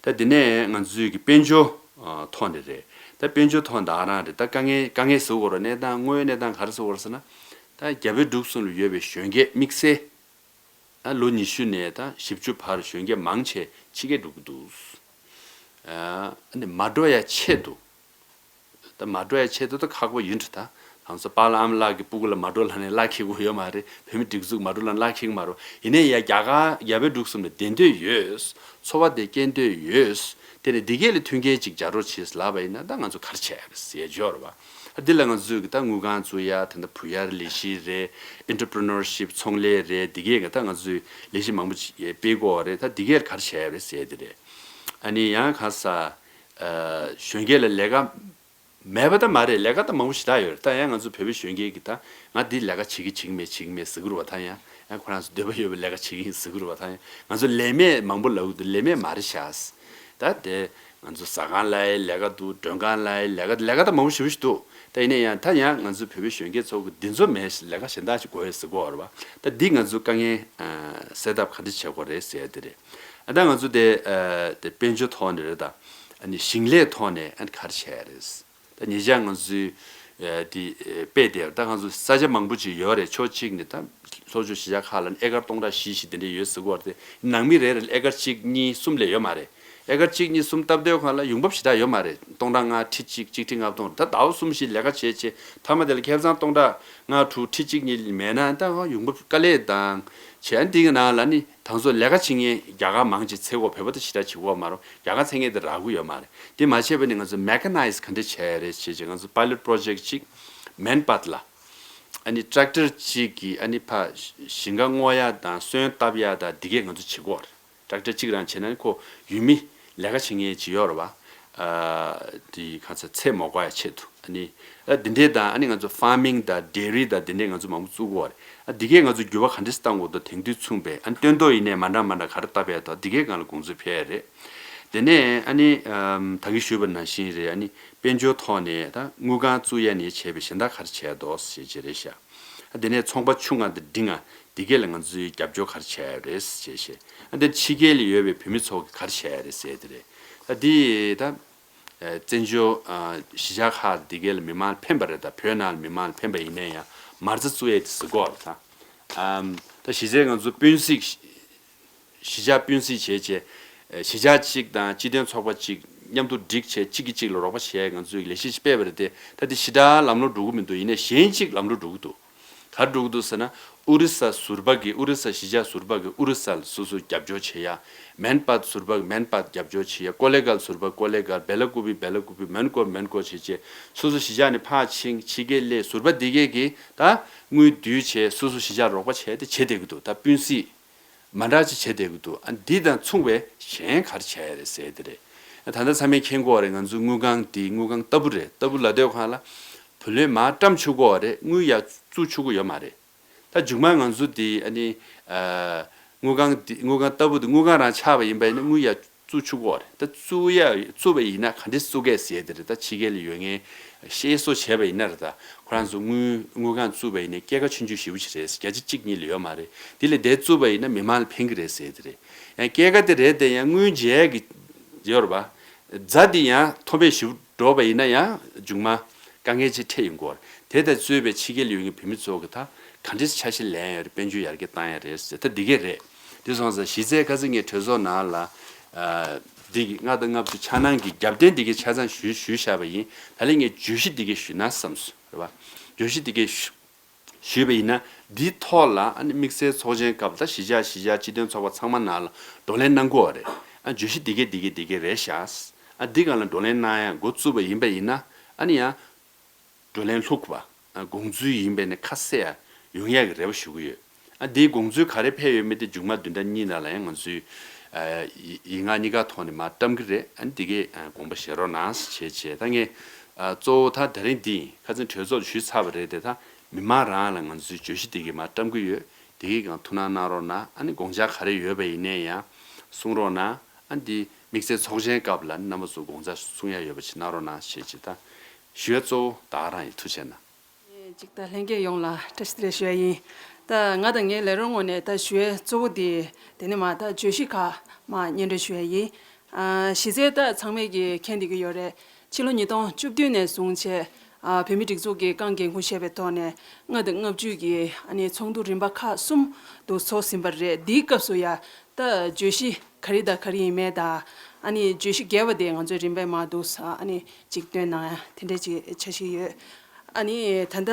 ད་དེ་ནས་ང་ཚོའི་གི་དཔལ་འབྱོར་ཨ་ཐོག་ནས་རེད། ད་དཔལ་འབྱོར་ཐོག་ད་ག་རང་རེད། ད་དཀའ་ངལ་དཀའ་ངལ་ཟེར་དགོས་རེད། གནས་སྟངས་དངོས་ཡོད་གནས་སྟངས་ག་རེ་ཟེར་དགོས་རེད་ཟེར་ན། ད་རྒྱ་བལ་འབྲུག་གསུམ་ལ་ཡོད་པའི་གཞོན་སྐྱེས་དམིགས་བསལ། ཨ་ལོ་ཉི་ཤུ་ནས་ད་བཞི་བཅུ་བར་གཞོན་སྐྱེས་མང་ཆེ་ཕྱི་རྒྱལ་འགྲོ་གི་འདུག་ཨ་ནི་མ་འགྲོ་ཡ་ཆེད་དུ། ད་མ་འགྲོ་ཡ་ཆེད་དུ་ད་ཁག་པོ་ཡིན་འགྲོ། ད་ང་ཚོ་པཱ་ལགས་ཨ་མ་ལགས་ཀྱི་སྤུ་གུ་ལ་མ་འགྲོ་ལབ་ནས་གླ་འཁེལ་གྱི་ཡོད་མ་རེད། བོད་མི་སྒྲིག་འཛུགས་མ་འགྲོ་ལབ་ནས་གླ་འཁེལ་གྱི་མ་རེད། ཡིན་ནའི་ཡ་རྒྱ་གར་རྒྱ་བལ་འབྲུག་གསུམ་ལ་བསྡད་འདོད་ཡོད། འཚོ་བ་དེ་སྐྱེལ་འདོད་ཡོད། དེ་ནས་འདི་གས་ལ་མཐུན་རྐྱེན་ཅིག་སྦྱར་རོགས་བྱེད་ལབ་པ་ཡིན་ན་ད་ང་ཚོ་ག་རེ་བྱས་ཟེར་ཡ་ཅིག་ཡོད་རེད་པ། ཨ་འདི་ལ་ང་ཚོས་གི་ད་དངུལ་ཁང་བཙུགས་ཡ། དེ་འདྲ་བུ་ཡར་ལས་གཞི་རེད། ཨེན་ཊར་པི་རི་ནར་ཤིབ་ཚོང་ལས་རེད། འདི་གས་གི་ད་ང་ཚོས་ལས་གཞི་མང་པོ་ཅིག་སྤེལ་དགོས་པ་རེད། ད་འདི་གས་ལ་ག་རེ་བྱས་ཡ་རེད་ཟེར་ཡ་དེ་རེད། ཨ་ནི་ཡང་གང་ཟག་ཨ་གཞོན་སྐྱེས་ལ་ལས་ཀ་མེད་པ་ད་མ་རེད། ལས་ཀ་ད་མང་པོ་ཞེ་དྲག་ཡོད་རེད། ད་ཡང་ང་ཚོ་བོད་པའི་གཞོན་སྐྱེས་ཀྱིས་ད་ང་འདི་ལས་ཀ་བྱེད་ཀྱི་བྱེད་ཀྱི་མེད་བྱེད་ཀྱི་མེད་ཟེར་གྱི་རེད་པ། ད་ཡང་ཡང་ཁོ་རང་ཚོ་འདོད་པ་ཡོད་པའི་ལས་ཀ་བྱེད་ཀྱི་ཡིན་ཟེར་གྱི་རེད་པ། ད་ཡང་ང་ཚོ་ལས་མེད་མང་པོ་ལབ་ཀྱི་འདུག་ལས་མེད་མ་རེད་ཤག་ད་དེ་ང་ཚོ་ཟ་ཁང་ལ་ཡི་ལས་ཀ་འདུག་མགྲོན་ཁང་ལ་ཡི་ལས་ཀ་ལས་ཀ་ད་མང་པོ་ཞེ་པོ་ཞིག་འདུག་ད་ཡིན་ན་ཡང་ད་ཡང་ང་ཚོ་བོད་པའི་གཞོན་སྐྱེས་ཚོ་གི་འདི་ཚོ་མེད་ལས་ཀ་གཞན་དག་ཅིག་དགོས་ཡོད་ཟེར་གྱི་ཡོད་རེད་པ། ད་འདི་ང་ཚོ་དཀའ་ངལ་ཨ་སེལ་ཐབས་ག་འདྲ་བྱེད་དགོས་རེད་ཟེར་ཡ་དེ་རེད། ཨ་ད་ང་ཚོ་དེ་ཨ་དེ་དཔལ་འབྱོར་ཐོག་ནས་རེད། ད་ཨ་ནི་ཞིང་ལས་ཐོག་ནས་ཨ་ནི་ག་རེ་བྱས་ཡ་རེད། ད་ཉེ་ཆར་ང་ཚོའི་ཨ་དེ་ཨ་དཔེ་དེ་ད་ང་ཚོ་ས་ཆ་མང་པོ་ཅིག་ཡོད་རེད། ཕྱོགས་གཅིག་ནས་ད་ལྷོ་ཕྱོགས་གཞིས་ཆགས་ཁག་ལ་ཨེ་ཀར་སྟོང་ཕྲག་བཞི་བཞི་དེ་འདྲ་ཡོད་ཟེར་གྱི་ཡོད་རེད། དེ་ནང་མི་རེ་རེ་ལ་ཨེ་ཀར་གཅིག་གཉིས་གསུམ་ལས་ཡོད་མ་རེད། ཨེ་ཀར་གཅིག་གཉིས་གསུམ་བཏབ་དུས་སྒང་ལ་ཡོང་འབབ་ཞེ་དྲག་ཡོད་མ་རེད། སྟོང་ཕྲག་ལྔ་ཁྲི་གཅིག་གཅིག་ཁྲི་ལྔ་སྟོང་རེད། ད་ཟླ་བ་གསུམ་བཞི་ལས་ཀ་བྱས་བྱས་མཐའ་མ་དེ་ལ་ཁེ་བཟང་སྟོང་ཕྲག་ལྔ་དྲུག་ཁྲི་གཅིག་གཉིས་མེད་ན་ད་ཡོང་འབབ་དཀའ་ལས་དང་བྱས། ཨ་འདི་གི་ནང་ལ་ནི་ད་ང་ཚོ་ལས་ཀ་བྱེད་མཁན་རྒྱ་གར་མང་ཆེ་འཚོལ་གྱི་ཡོད། བོད་པ་དེ་ཞེ་དྲག་བྱེད་ཀྱི་ཡོད་མ་རེད། རྒྱ་གར་འཚོལ་མཁན་དེ་རག་གི་ཡོད་མ་རེད། དེ་མ་བྱས་པ་ནི་ང་ཚོ་མེ་ཁ་ནའིཛ་ག་འདྲ་བྱས་རེད་བྱས་བྱས་ང་ཚོ་པའི་ལོཊ་པྲོ་ཇེཀཊ་ཅིག་མན་པད་ལ་ཨ་ནི་ཊེག་ཊར་གཅིག་གིས་ཨ་ནི་ཕར་ཞིང་ཁ་རྔོ་ཡ་དང་སོན་བཏབ་ཡ་དང་འདི་གས་ང་ཚོ་བྱེད་ཀྱི་ཡོད་རེད། ཊེག་ཊར་གཅིག་རང་བྱས་ན་ཁོ་ཡུལ་མི་ལས་ཀ་བྱེད་མཁན་ཅིག་ཡོད་རེད་པ། ཨ་དེ་ག་ཚོད་ཚད་མ་འགོར་ཡ་ཆེད་དུ་ཨ་ནི་ཨ་དེ་འདྲས་དང་ཨ་ནི་ང་ཚོ་ཕར་མིང་དང་ཌེ་རི་དང་དེ་འདྲས་ང་ཚོ་མང་པོ་བཙུགས་ཀྱི་ཡོད་རེད། ཨ་དེ་གས་ང་ཚོ་འགྱུར་བ་ག་འདྲས་བཏང་དགོས་འདུག་དེང་དུས་མཚུངས་པའི་ཨ་ནི་སྟོན་ཐོག་ཡིན་ནའི་མ་འདྲ་མ་འདྲ་ག་རེ་བཏབ་ཡ་འདུག་དེ་གས་སྒང་ལ་དགོངས་ཚུལ་ཕེབས་ཡ་རེད། དེ་ནས་ཨ་ནི་ཨམ་ད་གིན་ཞུས་པ་ནང་བཞིན་རེད། ཨ་ནི་དཔལ་འབྱོར་ཐོག་ནས་ད་དངུལ་ཁང་བཙུགས་ཡ་ནས་བྱས་པའི་གཞན་དག་ག་རེ་བྱས་འདུག་ཞེས་བྱས་རེད་ཤག་ཨ་དེ་ནས་ཚོང་པ་ཆུང་ང་དང་འབྲིང་ང་དེ་གས་ལ་ང་ཚོས་རྒྱབ་སྐྱོར་ག་རེ་བྱས་ཡོད་རེད་ཅེས་བཤད། ཨ་དེ་ཕྱི་རྒྱལ་ལ་ཡོད་པའི་བོད་མི་ཚོ་གིས་ག་རེ་བྱས་ཡོད་རེད་ཟེར་དེ་རེད། ཨ་དེ་ད་ཨ་བཙན་བྱོལ་ཨ་གཞིས་ཆགས་ཁག་དེ་གས་ལ་མི་མང་ཕན་པ་རེད། ད་བོད་ནང་ལ་མི་མང་ཕན་པ་ཡིན་ན་ཡང་མ་རྩ་བཙུགས་ཡས་དེ་ཟེར་གྱི་ཡོད་རེད། ད་ཨམ་ད་གཞི་རྩའི་ང་ཚོ་སྤུན་སྲིང་གཞིས་ཆགས་སྤུན་སྲིང་བྱས་བྱས། ཨ་གཞིས་ཆགས་གཅིག་དང་སྤྱི་མཐུན་ཚོགས་པ་གཅིག་མཉམ་དུ་བསྒྲིགས་བྱས་གཅིག་གིས་གཅིག་ལ་རོགས་པ་བྱས་ང་ཚོས་ལས་གཞི་ཞིག་སྤེལ་བ་རེད་དེ། ད་དེ་ཞེ་དྲག་ལམ་ལྷོང་འགྲོ་གི་མི་འདུག་ཡིན་ནའི་གཞན་གཅིག་ལམ་ལྷོང་འགྲོ་གི་འདུག་ག་རེ་འགྲོ་གི་འདུག་ཟེར་ན། ཨོ་རི་ས་ཟུར་པ་གིས་ཨོ་རི་ས་གཞིས་ཆགས་ཟུར་པ་གིས་ཨོ་རི་ས་ལ་སོ་སོ་རྒྱབ་སྐྱོར་བྱེད་ཡ། མན་པད་ཟུར་པ་གིས་མན་པད་རྒྱབ་སྐྱོར་བྱེད་ཡ། ཀོ་ལེ་གལ་ཟུར་པ་ཀོ་ལེ་གལ། བེ་ལ་ཀུ་པི་བེ་ལ་ཀུ་པི། མོན་གྷོ་མོན་གྷོ་བྱེད་བྱས་སོ་སོ་གཞིས་ཆགས་ནས་ཕར་ཕྱིན་ཕྱི་རྒྱལ་སླེབས། ཟུར་པ་འདི་གས་ཀྱིས་ད་དངུལ་བསྡུས་བྱས་སོ་སོ་གཞིས་ཆགས་རོགས་པ་བྱས་ཏེ་བྱེད་བསྡད་ཀྱི་འདུག་ད་སྤུན་སྲིང་མ་འདྲ་ཅིག་བྱས་བསྡད་ཀྱི་འདུག་ཨ་འདི་དང་མཚུངས་པའི་གཞན་ག་རེ་བྱས་ཡ་རེད་ཟེར་དེ་རེད། ད་ལྟ་ཚང་མས་མཁྱེན་གྱི་ཡོད་རེད། ང་ཚོའི་དངུལ་ཁང་འདི་དངུལ་ཁང་ལྟ་བུ་རེད། ལྟ་བུ་ལབ་དུས་སྒང་ལ་བུ་ལོན་མར་བཀྲམ་ཆོག་གི་ཡོད་རེད། དངུལ་ཡར་བཙུགས་ཆོག་གི་ཡོད་མ་རེད། ད་མཇུག་མ་ང་ཚོ་འདི་ཨ་ནི་ཨ་དངུལ་ཁང་འདི་དངུལ་ཁང་ལྟ་བུ་འདི་དངུལ་ཁང་རང་ཆགས་པ་ཡིན་པ་ཡིན་ན་དངུལ་ཡར་བཙུགས་ཆོག་གི་ཡོད་རེད། ད་བཙུགས་ཡ་བཙུགས་པ་ཡིན་ན་ག་འདྲས་བཙུགས་གས་ཟེར་དེ་རེད། ད་ཕྱི་རྒྱལ་ལ་ཡོད་མཁན་ཤེས་སོ་བྱས་པ་ཡིན་ན་རེད། ད་ཁོ་རང་ཚོ་དངུལ་དངུལ་ཁང་བཙུགས་པ་ཡིན་ན་སྐྱེད་ཀ་ཆུང་ཆུང་ཞེ་པོ་ཅིག་རེད། བརྒྱ་ཆ་གཅིག་གཉིས་ལས་ཡོད་མ་རེད། དེ་ལས་དེ་བཙུགས་པ་ཡིན་ན་མི་མང་ལ་ཕན་གི་རེད་ཟེར་དེ་རེད། ཡང་སྐྱེད་ཀ་དེ་རེད་དེ་ཡང་དངུལ་འཇལ་གི་ཡོད་རེད་པ། རྫ་འདི་ཡང་མཐོ་པོ་ཞེ་པོ་འགྲོ་བ་ཡིན་ན་ཡང་མཇུག་མ་དཀའ་ངལ་ཅིག་འཕྲད་ཡོང་གི་ཡོད་རེད། དེ་དང་གཙོས་པའི་ཕྱི་རྒྱལ་ཡོད་མཁན་བོད་མི་ཚོ་གི་ད་ག་འདྲས་ཆ་ཤས་ལེན་ཡོད་རེད། དཔལ་འབྱོར་ཡར་རྒྱས་བཏང་ཡ་རེད་ཟེར་ད་འདི་གས་རེད། དེ་སོང་ཙང་གཞི་རྩའི་ཁ་སང་ངས་གྲོས་ཚོགས་ནང་ལ་ཨ་འདི་གི་ལྔ་དང་ལྔ་བཅུ་འཆར་སྣང་གི་རྒྱབ་རྟེན་འདི་གས་ཆ་ཚང་ཞུས་ཞུས་བཞག་པ་ཡིན། ད་ལན་ངས་བརྗོད་གཞི་འདི་གས་ཞུས་ན་བསམ་སོང་རེད་པ། བརྗོད་གཞི་འདི་གས་ཞུ་ ཞུས་པ་ཡིན་ན། འདིའི་ཐོག་ལ་ཨ་ནི་དམིགས་བསལ་ཚོགས་ཆེན་སྐབས་ད་གཞིས་ཆགས་གཞིས་ཆགས་སྤྱི་མཐུན་ཚོགས་པ་ཚང་མ་ནང་ལ་བགྲོ་གླེང་གནང་དགོས་པ་རེད། ཨ་བརྗོད་གཞི་འདི་གས་འདི་གས་འདི་གས་རེད་ཤག་ཨ་འདི་སྒང་ལ་བགྲོ་གླེང་གནང་ཡ་འགོ་བཙུགས་པ་ཡིན་པ་ཡིན་ན། ཨ་ནི་ཡང་བགྲོ་གླེང་ལྷུག་པ། ཨ་དགོངས་ཚུལ་ཡིན་པས་ནས་ཁ་གསལ་ཡོང་ཡག་གི་རེ་བ་ཞུ་གི་ཡོད། ཨ་འདིའི་དགོངས་ཚུལ་ག་རེ་ཕེབས་ཡོད་མེད་དེ་མཇུག་མ་བདུན་ཕྲག་གཉིས་ནང་ལ་ཡང་ང་ཚོས་ཨ་ཡིག་ཡིག་ངག་གཉིས་ཀ་ཐོག་ནས་མར་བཀྲམ་གི་རེད། ཨ་འདི་གས་ཨ་དགོངས་པ་བཞེས་རོགས་གནང་ཞེས་བྱས། ད་ངས་ཨ་གཙོ་བོ་ད་དེ་རིང་འདི་ཁ་སང་གྲོས་ཚོགས་ཞུས་ཚར་བ་རེད་དེ། ད་མི་མང་རང་ལ་ང་ཚོའི་བརྗོད་གཞི་འདི་གས་མར་བཀྲམ་གི་ཡོད། དེ་གའི་སྒང་ཐུགས་སྣང་གནང་རོགས་གནང་། ཨ་ནི་དགོངས་འཆར་ག་རེ་ཡོད་པ་ཡིན་ནའི་ཡང་གསུང་རོགས་གནང་། ཨ་འདི་དམིགས་བསལ་ཚོགས་ཆེན་སྐབས་ལ་རྣམ་པ་ཚོ་དགོངས་འཆར་གསུང་ཡ་ཡོད་པ་ཅིག་གནང་རོགས་གནང་ཞེས་ཅིག་ད་ཞུ་ཡ་གཙོ་བོ་ད་ག་རང་ཡིན། ཐུགས་རྗེ་གནང་། ཅིག་ད་ལྷན་རྒྱས་ཡོངས་ལ་བཀྲ་ཤིས་བདེ་ལེགས་ཞུ་ཡ་ཡིན། ད་ང་དང་ངའི་ལས་རོགས་ངོས་ནས་ད་ཞུ་ཡ་གཙོ་བོ་དེ་དེ་ནི་མ་ད་བརྗོད་གཞི་ཁག་མ་སྙན་སྒྲོན་ཞུ་ཡ་ཡིན། ཨ་གཞི་རྩའི་ད་ཚང་མས་ཀྱི་མཁྱེན་བསྡད་ཀྱི་ཡོད་རེད། ཕྱི་ལོ་ཉིས་སྟོང་བཅུ་བདུན་ནས་བཟུང་བྱས། ཨ་བོད་མིའི་སྒྲིག་འཛུགས་ཀྱི་རྐང་འགན་འཁུར་བཞེས་པའི་ཐོག་ནས་ལྔ་དང་ལྔ་བཅུ་གི་ཨ་ནི་ཚོགས་འདུ་རིམ་པ་ཁག་གསུམ་དུ་ཚོགས་ཟིན་པ་རེད། འདིའི་སྐབས་སུ་ཡ་ད་བརྗོད་གཞི་ག་རེ་དང་ག་རེ་ཡིན་མིན་དང་། ཨ་ནི་བརྗོད་གཞི་བརྒྱབ་པ་དེ་ང་ཚོས་རིམ་པས་མར་འདུག་ས་ཨ་ནི་ཅིག་སྟོན་གནང་ཡ་དེ་འདྲ་ཅིག་འཆར་གཞི་ཡོད། ཨ་ནི་ད་ལྟ་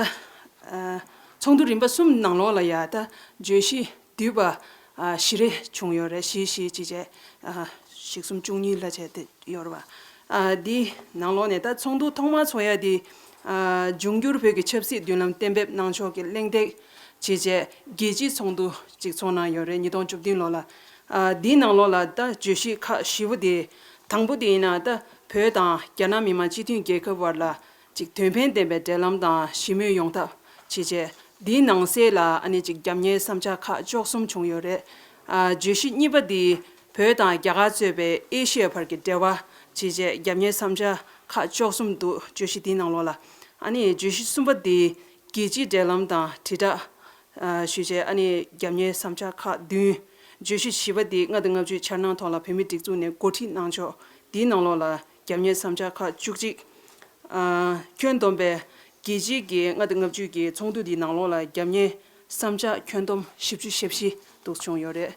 ཨ་ཚོགས་འདུ་རིམ་པ་གསུམ་ནང་ལོགས་ལ་ཡ་ད་བརྗོད་གཞི་བསྡུས་པ་ཨ་བཞི་རེ་བྱུང་ཡོད་རེད། བཞི་བཞི་བྱས་བྱས་ཨ་བཞི་གསུམ་བཅུ་གཉིས་ལ་བྱས་ཏེ་ཡོད་རེད་པ། ཨ་འདི་ནང་ལོགས་ནས་ད་ཚོགས་འདུ་ཐོག་མར་ཚོགས་ཡ་དེ་ཨ་འབྱུང་འགྱུར་བོད་ཀྱི་ཆབ་སྲིད་མདུན་ལམ་གཏན་འབེབས་གནང་ཕྱོགས་ཀྱི་གླེང་སྟེགས་བྱས་བྱས་རྒྱལ་སྤྱིའི་ཚོགས་འདུ་ཅིག་ཚོགས་གནང་ཡོད་རེད། ཉིས་སྟོང་བཅུ་བདུན་ལོ་ལ། ཨ་འདིའི་ནང་ལོགས་ལ་ད་བརྗོད་གཞི་ཁག་བཞི་པོ་དེ། དང་པོ་དེ་ཡིན་ན་ད་བོད་དང་རྒྱ་ནག་མི་དམངས་སྤྱི་མཐུན་རྒྱལ་ཁབ་བར་ལ་ཅིག་དོན་ཕན་ལྡན་པའི་འབྲེལ་ལམ་དང་ཞི་མོལ་ཡོང་ཐབས་བྱས་བྱས། འདིའི་ནང་གསེས་ལ་ཨ་ནི་ཅིག་རྒྱབ་གཉེར་བསམ་འཆར་ཁག་བཅུ་གསུམ་བྱུང་ཡོད་རེད། ཨ་བརྗོད་གཞི་གཉིས་པ་འདི་བོད་དང་རྒྱ་གར་གཙོས་པའི་ཨེ་ཤི་ཡ་བར་གྱི་འབྲེལ་བ་བྱས་བྱས། རྒྱབ་གཉེར་བསམ་འཆར་ཁག་བཅུ་གསུམ་འདུག་བརྗོད་གཞི་འདིའི་ནང་ལོགས་ལ། ཨ་ནི་བརྗོད་གཞི་གསུམ་པ་འདི་རྒྱལ་སྤྱིའི་འབྲེལ་ལམ་དང་དྲིལ་བསྒྲགས་ཨ་ཞུས་བྱས། ཨ་ནི་རྒྱབ་གཉེར་བསམ་འཆར་ཁག་བདུན། བརྗོད་གཞི་བཞི་པ་འདི་ལྔ་དང་ལྔ་བཅུའི་འཆར་སྣང་ཐོག་ལ་བོད་མིའི་སྒྲིག་འཛུགས་ནས་འགོ་ཁྲིད་གནང་ཕྱོགས། འདིའི་ནང་ལོགས་ལ་རྒྱབ་གཉེར་བསམ་འཆར་ཁག་བཅུ་གཅིག་ཨ་ཁྱོན་བསྡོམས་པས་རྒྱལ་སྤྱིའི་གི་ལྔ་དང་ལྔ་བཅུའི་གི་ཚོགས་འདུ་འདིའི་ནང་ལོགས་ལ་རྒྱབ་གཉེར་བསམ་འཆར་ཁྱོན་བསྡོམས་བཞི་བཅུ་ཞེ་བཞི་འདུག་བྱུང་ཡོད་རེད།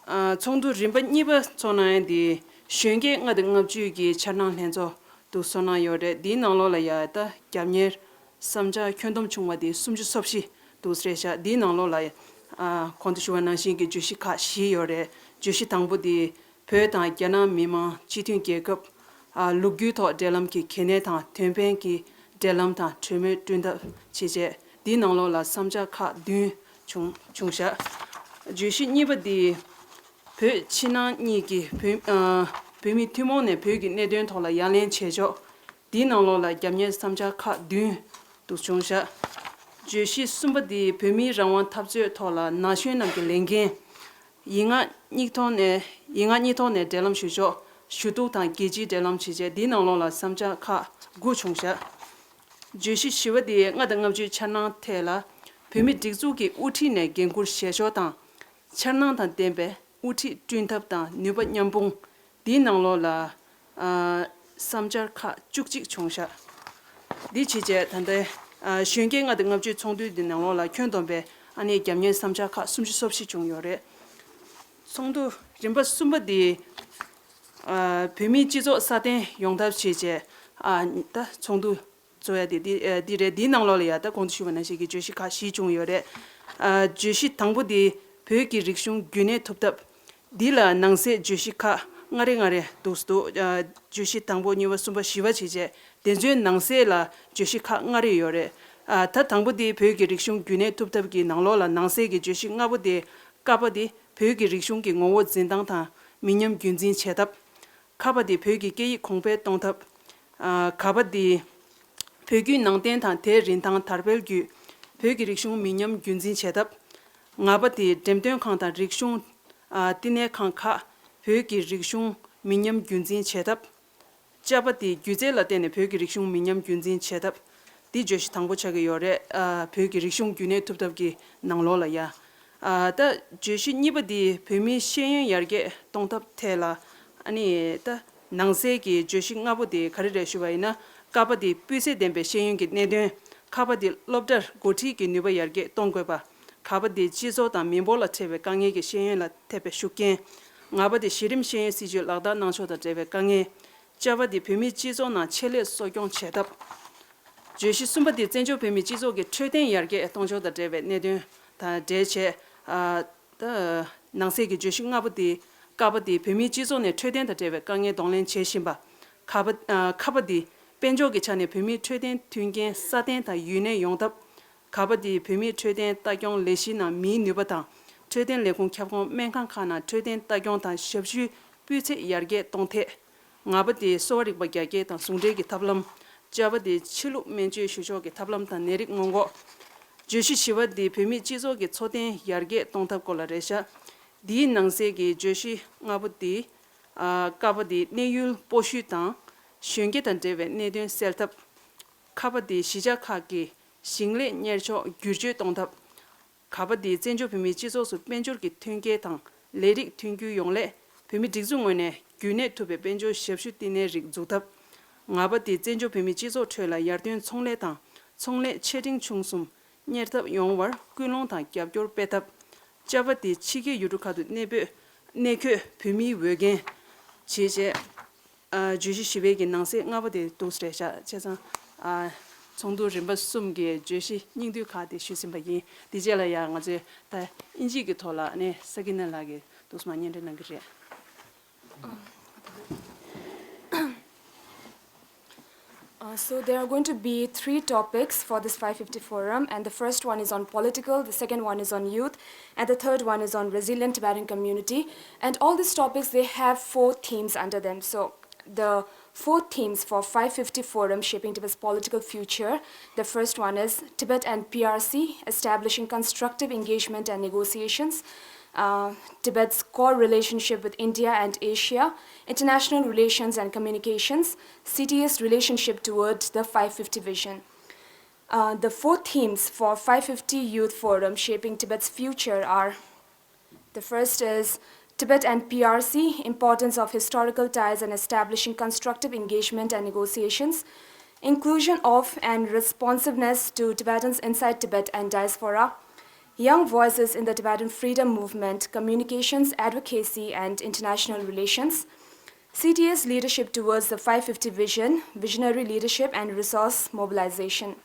ཨ་ཚོགས་འདུ་རིམ་པ་གཉིས་པ་ཚོགས་གནང་ཡ་འདི་གཞོན་སྐྱེས་ལྔ་དང་ལྔ་བཅུའི་གི་འཆར་སྣང་ལྷན་ཚོགས་འདུག་ཚོགས་གནང་ཡོད་རེད། འདིའི་ནང་ལོགས་ལ་ཡ་ད་རྒྱབ་གཉེར་བསམ་འཆར་ཁྱོན་བསྡོམས་བྱུང་བ་དེ་སུམ་ཅུ་སོ་བཞི་འདུག་རེད་ཤག་འདིའི་ནང་ལོགས་ལ་ཨ་གོང་དུ་ཞུ་བ་ནང་བཞིན་གྱི་བརྗོད་གཞི་ཁག་བཞི་ཡོད་རེད། བརྗོད་གཞི་དང་པོ་དེ་བོད་དང་རྒྱ་ནག་མི་དམངས་སྤྱི་མཐུན་རྒྱལ་ཁབ། ཨ་ལོ་རྒྱུས་ཐོག་འབྲེལ་ལམ་གྱི་གལ་གནད་དང་དོན་ཕན་གྱི་འབྲེལ་ལམ་དང་གྲོས་མོལ་བསྐྲུན་ཐབས་བྱས་རྗེས། འདིའི་ནང་ལོགས་ལ་བསམ་འཆར་ཁག་བདུན་བྱུང་བྱུང་ཤག་བརྗོད་གཞི་གཉིས་པ་འདི་བོད་ཕྱི་ནང་གཉིས་ཀྱི་བོད་ཨ་བོད་མི་ཐུན་མོང་ནས་བོད་ཀྱི་གནད་དོན་ཐོག་ལ་ཡ་ལན་བྱེད་ཕྱོགས། འདིའི་ནང་ལོགས་ལ་རྒྱབ་གཉེར་བསམ་འཆར་ཁག་བདུན་འདུག་བྱུང་ཤག་བརྗོད་གཞི་གསུམ་པ་འདི་བོད་མིའི་རང་དབང་འཐབ་རྩོད་ཐོག་ལ་ན་གཞོན་རྣམས་ཀྱི་ལས་འགན། ཡིག་ངག་གཉིས་ཐོག་ནས་ཡིག་ངག་གཉིས་ཐོག་ནས་འབྲེལ་ལམ་ཞུ་ཕྱོགས། ཞུ་གཏུག་དང་རྒྱལ་སྤྱིའི་འབྲེལ་ལམ་བྱས་རྗེས། འདིའི་ནང་ལོགས་ལ་བསམ་འཆར་ཁག་དགུ་བྱུང་ཤག་བརྗོད་གཞི་བཞི་པ་དེ་ལྔ་དང་ལྔ་བཅུའི་འཆར་སྣང་ཐད་ལ། བོད་མིའི་སྒྲིག་འཛུགས་ཀྱི་དབུ་ཁྲིད་ནས་འགན་འཁུར་བཞེས་ཕྱོགས་དང་། འཆར་སྣང་དང་ལྡན་པའི་དབུ་ཁྲིད་བསྐྲུན་ཐབས་དང་ནུས་པ་མཉམ་སྤུངས། འདིའི་ནང་ལོགས་ལ་ཨ་བསམ་འཆར་ཁག་བཅུ་གཅིག་བྱུང་ཤག་འདི་བྱས་རྗེས་ད་ལྟའི་ཨ་གཞོན་སྐྱེས་ལྔ་དང་ལྔ་བཅུའི་ཚོགས་འདུ་འདི་ནང་ལོགས་ལ་ཁྱོན་བསྡོམས་པའི་ཨ་ནི་རྒྱབ་གཉེར་བསམ་འཆར་ཁག་སུམ་ཅུ་སོ་བཞི་བྱུང་ཡོད་རེད། ཚོགས་འདུ་རིམ་པ་གསུམ་པ་འདི་ཨ་བོད་མིའི་སྤྱི་ཚོགས་སྲ་བརྟན་ཡོང་ཐབས་བྱས་རྗེས་ཨ་ད་ཚོགས་འདུ་གཙོ་ཡ་དེ་འདི་ཨ་འདི་རེད། འདིའི་ནང་ལོགས་ལ་ཡ་ད་གོང་དུ་ཞུས་པ་ནང་བཞིན་གྱི་བརྗོད་གཞི་ཁག་བཞི་བྱུང་ཡོད་རེད། ཨ་བརྗོད་གཞི་དང་པོ་འདི་བོད་ཀྱི་རིག་གཞུང་རྒྱུན་གནས་ཐུབ་ཐབས། འདི་ལ་ནང་གསེས་བརྗོད་གཞི་ཁག་ལྔ་རེ་ལྔ་རེ་འདུག་འདུག་ཨ་བརྗོད་གཞི་དང་པོ་གཉིས་པ་གསུམ་པ་བཞི་པ་བྱས་རྗེས་དེ་ཚོའི་ནང་གསེས་ལ་བརྗོད་གཞི་ཁག་ལྔ་རེ་ཡོད་རེད། ཨ་ད་དང་པོ་འདི་བོད་ཀྱི་རིག་གཞུང་རྒྱུན་གནས་ཐུབ་ཐབས་ཀྱི་ནང་ལོགས་ལ་ནང་གསེས་ཀྱི་བརྗོད་གཞི་ལྔ་པོ་དེ། ཀ་པ་འདི་བོད་ཀྱི་རིག་གཞུང་གི་ངོ་བོ་འཛིན་སྟངས་དང་མི་ཉམས་རྒྱུན་འཛིན་བྱེད་ཐབས། ཁ་པ་དེ་བོད་ཀྱི་སྐད་ཡིག་གོང་འཕེལ་གཏོང་ཐབས། ཨ་ག་པ་དེ་བོད་བརྒྱུད་ནང་བསྟན་དང་དེའི་རིན་ཐང་དར་སྤེལ་བརྒྱུད་བོད་ཀྱི་རིག་གཞུང་མི་ཉམས་རྒྱུན་འཛིན་བྱེད་ཐབས། ང་པ་དེ་འགྲེམས་སྟོན་ཁང་དང་རིག་གཞུང་ཨ་བསྟི་གནས་ཁང་ཁག་བོད་ཀྱི་རིག་གཞུང་མི་ཉམས་རྒྱུན་འཛིན་བྱེད་ཐབས། ཅ་པ་དེ་སྒྱུ་རྩལ་ལ་བརྟེན་ནས་བོད་ཀྱི་རིག་གཞུང་མི་ཉམས་རྒྱུན་འཛིན་བྱེད་ཐབས། འདི་བརྗོད་གཞི་དང་པོ་ཆགས་ཀྱི་ཡོད་རེད། ཨ་བོད་ཀྱི་རིག་གཞུང་རྒྱུན་གནས་ཐུབ་ཐབས་ཀྱི་ནང་ལོགས་ལ་ཡ། ཨ་ད་བརྗོད་གཞི་གཉིས་པ་འདི་བོད་མིའི་ཤེས་ཡོན་ཡར་རྒྱས་གཏོང་ཐབས་ཐད་ལ། ཨ་ནི་ད་ནང་གསེས་ཀྱི་བརྗོད་གཞི་ལྔ་པོ་དེ་ག་རེ་རེད་ཞུས་པ་ཡིན་ན། ཀ་པ་དེ་སྤུས་ཚད་ལྡན་པའི་ཤེས་ཡོན་གྱི་གནད་དོན། ཁ་པ་དེ་སློབ་གྲྭར་འགོ་ཁྲིད་ཀྱི་ནུས་པ་ཡར་རྒྱས་གཏོང་དགོས་པ། ག་པ་དེ་སྤྱི་ཚོགས་དང་མི་འབོར་ལ་འཕྲད་པའི་དཀའ་ངལ་གྱི་ཤེས་ཡོན་ལ་ཐེབས་པའི་ཤུགས་རྐྱེན། ང་པ་དེ་གཞི་རིམ་ཤེས་ཡོན་སྲིད་བྱུས་ལག་བསྟར་གནང་ཕྱོགས་དང་འབྲེལ་བའི་དཀའ་ངལ། ཅ་པ་དེ་བོད་མིའི་སྤྱི་ཚོགས་ནང་ཆེད་ལས་གསོ་སྐྱོང་བྱེད་ཐབས། བརྗོད་གཞི་གསུམ་པ་དེ་བཙན་བྱོལ་བོད་མིའི་སྤྱི་ཚོགས་ཀྱི་འཕྲོད་བསྟེན་ཡར་རྒྱས་གཏོང་ཕྱོགས་དང་འབྲེལ་བའི་གནད་དོན་དང་འབྲེལ་བྱས། ཨ། ད་ནང་གསེས་ཀྱི་བརྗོད་གཞི་ལྔ་པོ་དེ། ཀ་པ་དེ་བོད་མིའི་སྤྱི་ཚོགས་ནས་འཕྲོད་བསྟེན་དང་འབྲེལ་བའི་དཀའ་ངལ་གདོང་ལེན་བྱེད་བཞིན་པ། ཁ་པ། ཨ། ཁ་པ་དེ་དཔལ་འབྱོར་གྱི་ཆ་ནས་བོད་མིའི་འཕྲོད་བསྟེན་མཐུན་རྐྱེན་སྲ་བརྟན་དང་ཡུན་གནས་ཡོང་ཐབས། ག་པ་དེ་བོད་མིའི་འཕྲོད་བསྟེན་ལྟ་སྐྱོང་ལས་གཞིའི་ནང་མིའི་ནུས་པ་དང་། འཕྲོད་བསྟེན་ལས་ཁུངས་ཁྱབ་ཁོངས་སྨན་ཁང་ཁག་ནང་འཕྲོད་བསྟེན་ལྟ་སྐྱོང་དང་ཞབས་ཞུའི་སྤུས་ཚད་ཡར་རྒྱས་གཏོང་ཐད། ང་པ་དེ་གསོ་བ་རིག་པ་རྒྱ་སྐྱེད་དང་ཟུང་འབྲེལ་གྱི་ཐབས་ལམ། ཅ་པ་དེ་ཕྱི་ལུགས་སྨན་བཅོས་ཞུ་ཕྱོགས་ཀྱི་ཐབས་ལམ་དང་ནད་རིགས་སྔོན་འགོག་བརྗོད་གཞི་བཞི་པ་དེ་བོད་མིའི་སྤྱི་ཚོགས་ཀྱི་འཚོ་རྟེན་ཡར་རྒྱས་གཏོང་ཐབས་སྐོར་ལ་རེད་ཤག་འདིའི་ནང་གསེས་ཀྱི་བརྗོད་གཞི་ལྔ་པོ་དེ། ཨ། ཀ་པ་དེ་གནས་ཡུལ་སྤོ་བཤུད་དང་གཞོན་སྐྱེས་དང་འབྲེལ་བའི་གནད་དོན་སེལ་ཐབས། ཁ་པ་དེ་གཞིས་ཆགས་ཁག་གི་ཞིང་ལས་གཉེར་ཕྱོགས་བསྒྱུར་བཅོས་གཏོང་ཐབས། ག་པ་དེ་བཙན་བྱོལ་བོད་མིའི་སྤྱི་ཚོགས་སུ་དཔལ་འབྱོར་གྱི་མཐུན་རྐྱེན་དང་ལས་རིགས་མཐུན་འགྱུར་ཡོང་སླད་བོད་མི་སྒྲིག་འཛུགས་ངོས་ནས་རྒྱུན་གནས་ཐུབ་པའི་དཔལ་འབྱོར་ཞབས་ཞུ་བསྟི་གནས་རིགས་འཛུགས་ཐབས། ང་པ་དེ་བཙན་བྱོལ་བོད་མིའི་སྤྱི་ཚོགས་ཁྲོད་ལ་ཡར་ཐོན་ཚོང་ལས་དང་ཚོང་ལས་ཆེ་འབྲིང་ཆུང་གསུམ་གཉེར་ཐབས་ཡོང་བར་སྐུལ་སློང་དང་རྒྱབ་སྐྱོར་སྤེལ་ཐབས། ཅ་པ་དེ་ཕྱི་རྒྱལ་ཡུལ་གྲུ་ཁག་ཏུ་གནས་སྤོས་གནས་འཁོད་བོད་མིའི་འོས་འགན་བྱས་རྗེས། ཨ། བརྗོད་གཞི་བཞི་པའི་གི་ནང་གསེས་ལྔ་པ་དེ་འདུག་སེ་རེད་ཤག་བྱས་ཙང་། ཨ། ཚོགས་འདུ་རིམ་པ་གསུམ་གྱི་བརྗོད་གཞི་སྙིང་བསྡུས་ཁག་དེ་ཞུས་ཟིན་པ་ཡིན། དེ་རྗེས་ལ་ཡང་ང་ཚོས་ད་དབྱིན་ཇི་གི་ཐོག་ལ་ནས་ས་ཀི་ན་ལགས་ཀྱིས་འདུག་སེ་མར་སྙན་སྒྲོན་གནང་གི་རེད། Uh, so there are going to be three topics for this five fifty forum, and the first one is on political, the second one is on youth, and the third one is on resilient Tibetan community. And all these topics, they have four themes under them. So the four themes for five fifty forum, shaping Tibet's political future. The first one is Tibet and P R C, establishing constructive engagement and negotiations. Uh, Tibet's core relationship with India and Asia, international relations and communications, C T A's relationship towards the five fifty vision. Uh, the four themes for five fifty Youth Forum, shaping Tibet's future, are: the first is Tibet and P R C, importance of historical ties and establishing constructive engagement and negotiations, inclusion of and responsiveness to Tibetans inside Tibet and diaspora, young voices in the Tibetan freedom movement, communications, advocacy, and international relations, C T A's leadership towards the five fifty vision, visionary leadership, and resource mobilization.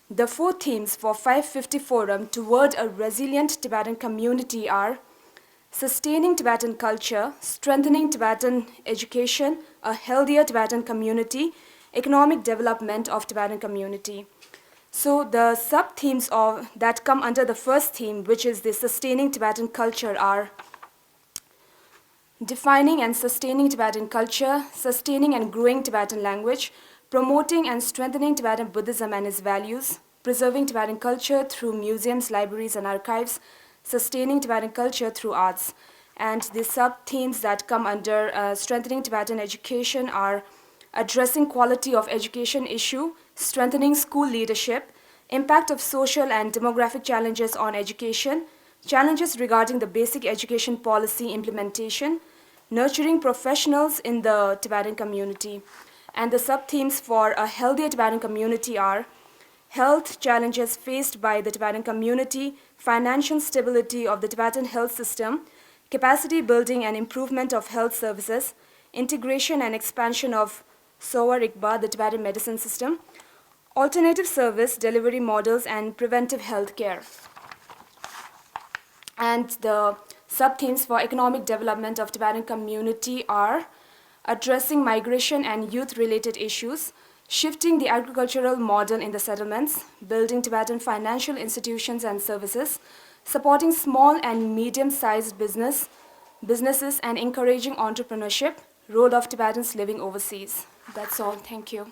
The four themes for five fifty Forum toward a resilient Tibetan community are sustaining Tibetan culture, strengthening Tibetan education, a healthier Tibetan community, economic development of Tibetan community. So the sub-themes of, that come under the first theme, which is the sustaining Tibetan culture, are defining and sustaining Tibetan culture, sustaining and growing Tibetan language, promoting and strengthening Tibetan Buddhism and its values, preserving Tibetan culture through museums, libraries, and archives, sustaining Tibetan culture through arts. And the sub-themes that come under, uh, strengthening Tibetan education are addressing quality of education issue, strengthening school leadership, impact of social and demographic challenges on education, challenges regarding the basic education policy implementation, nurturing professionals in the Tibetan community. And the sub-themes for a healthier Tibetan community are health challenges faced by the Tibetan community, financial stability of the Tibetan health system, capacity building and improvement of health services, integration and expansion of Sowa Rigpa, the Tibetan medicine system, alternative service delivery models, and preventive health care. And the sub-themes for economic development of Tibetan community are addressing migration and youth-related issues, shifting the agricultural model in the settlements, building Tibetan financial institutions and services, supporting small and medium-sized business, businesses, and encouraging entrepreneurship, role of Tibetans living overseas. That's all. Thank you.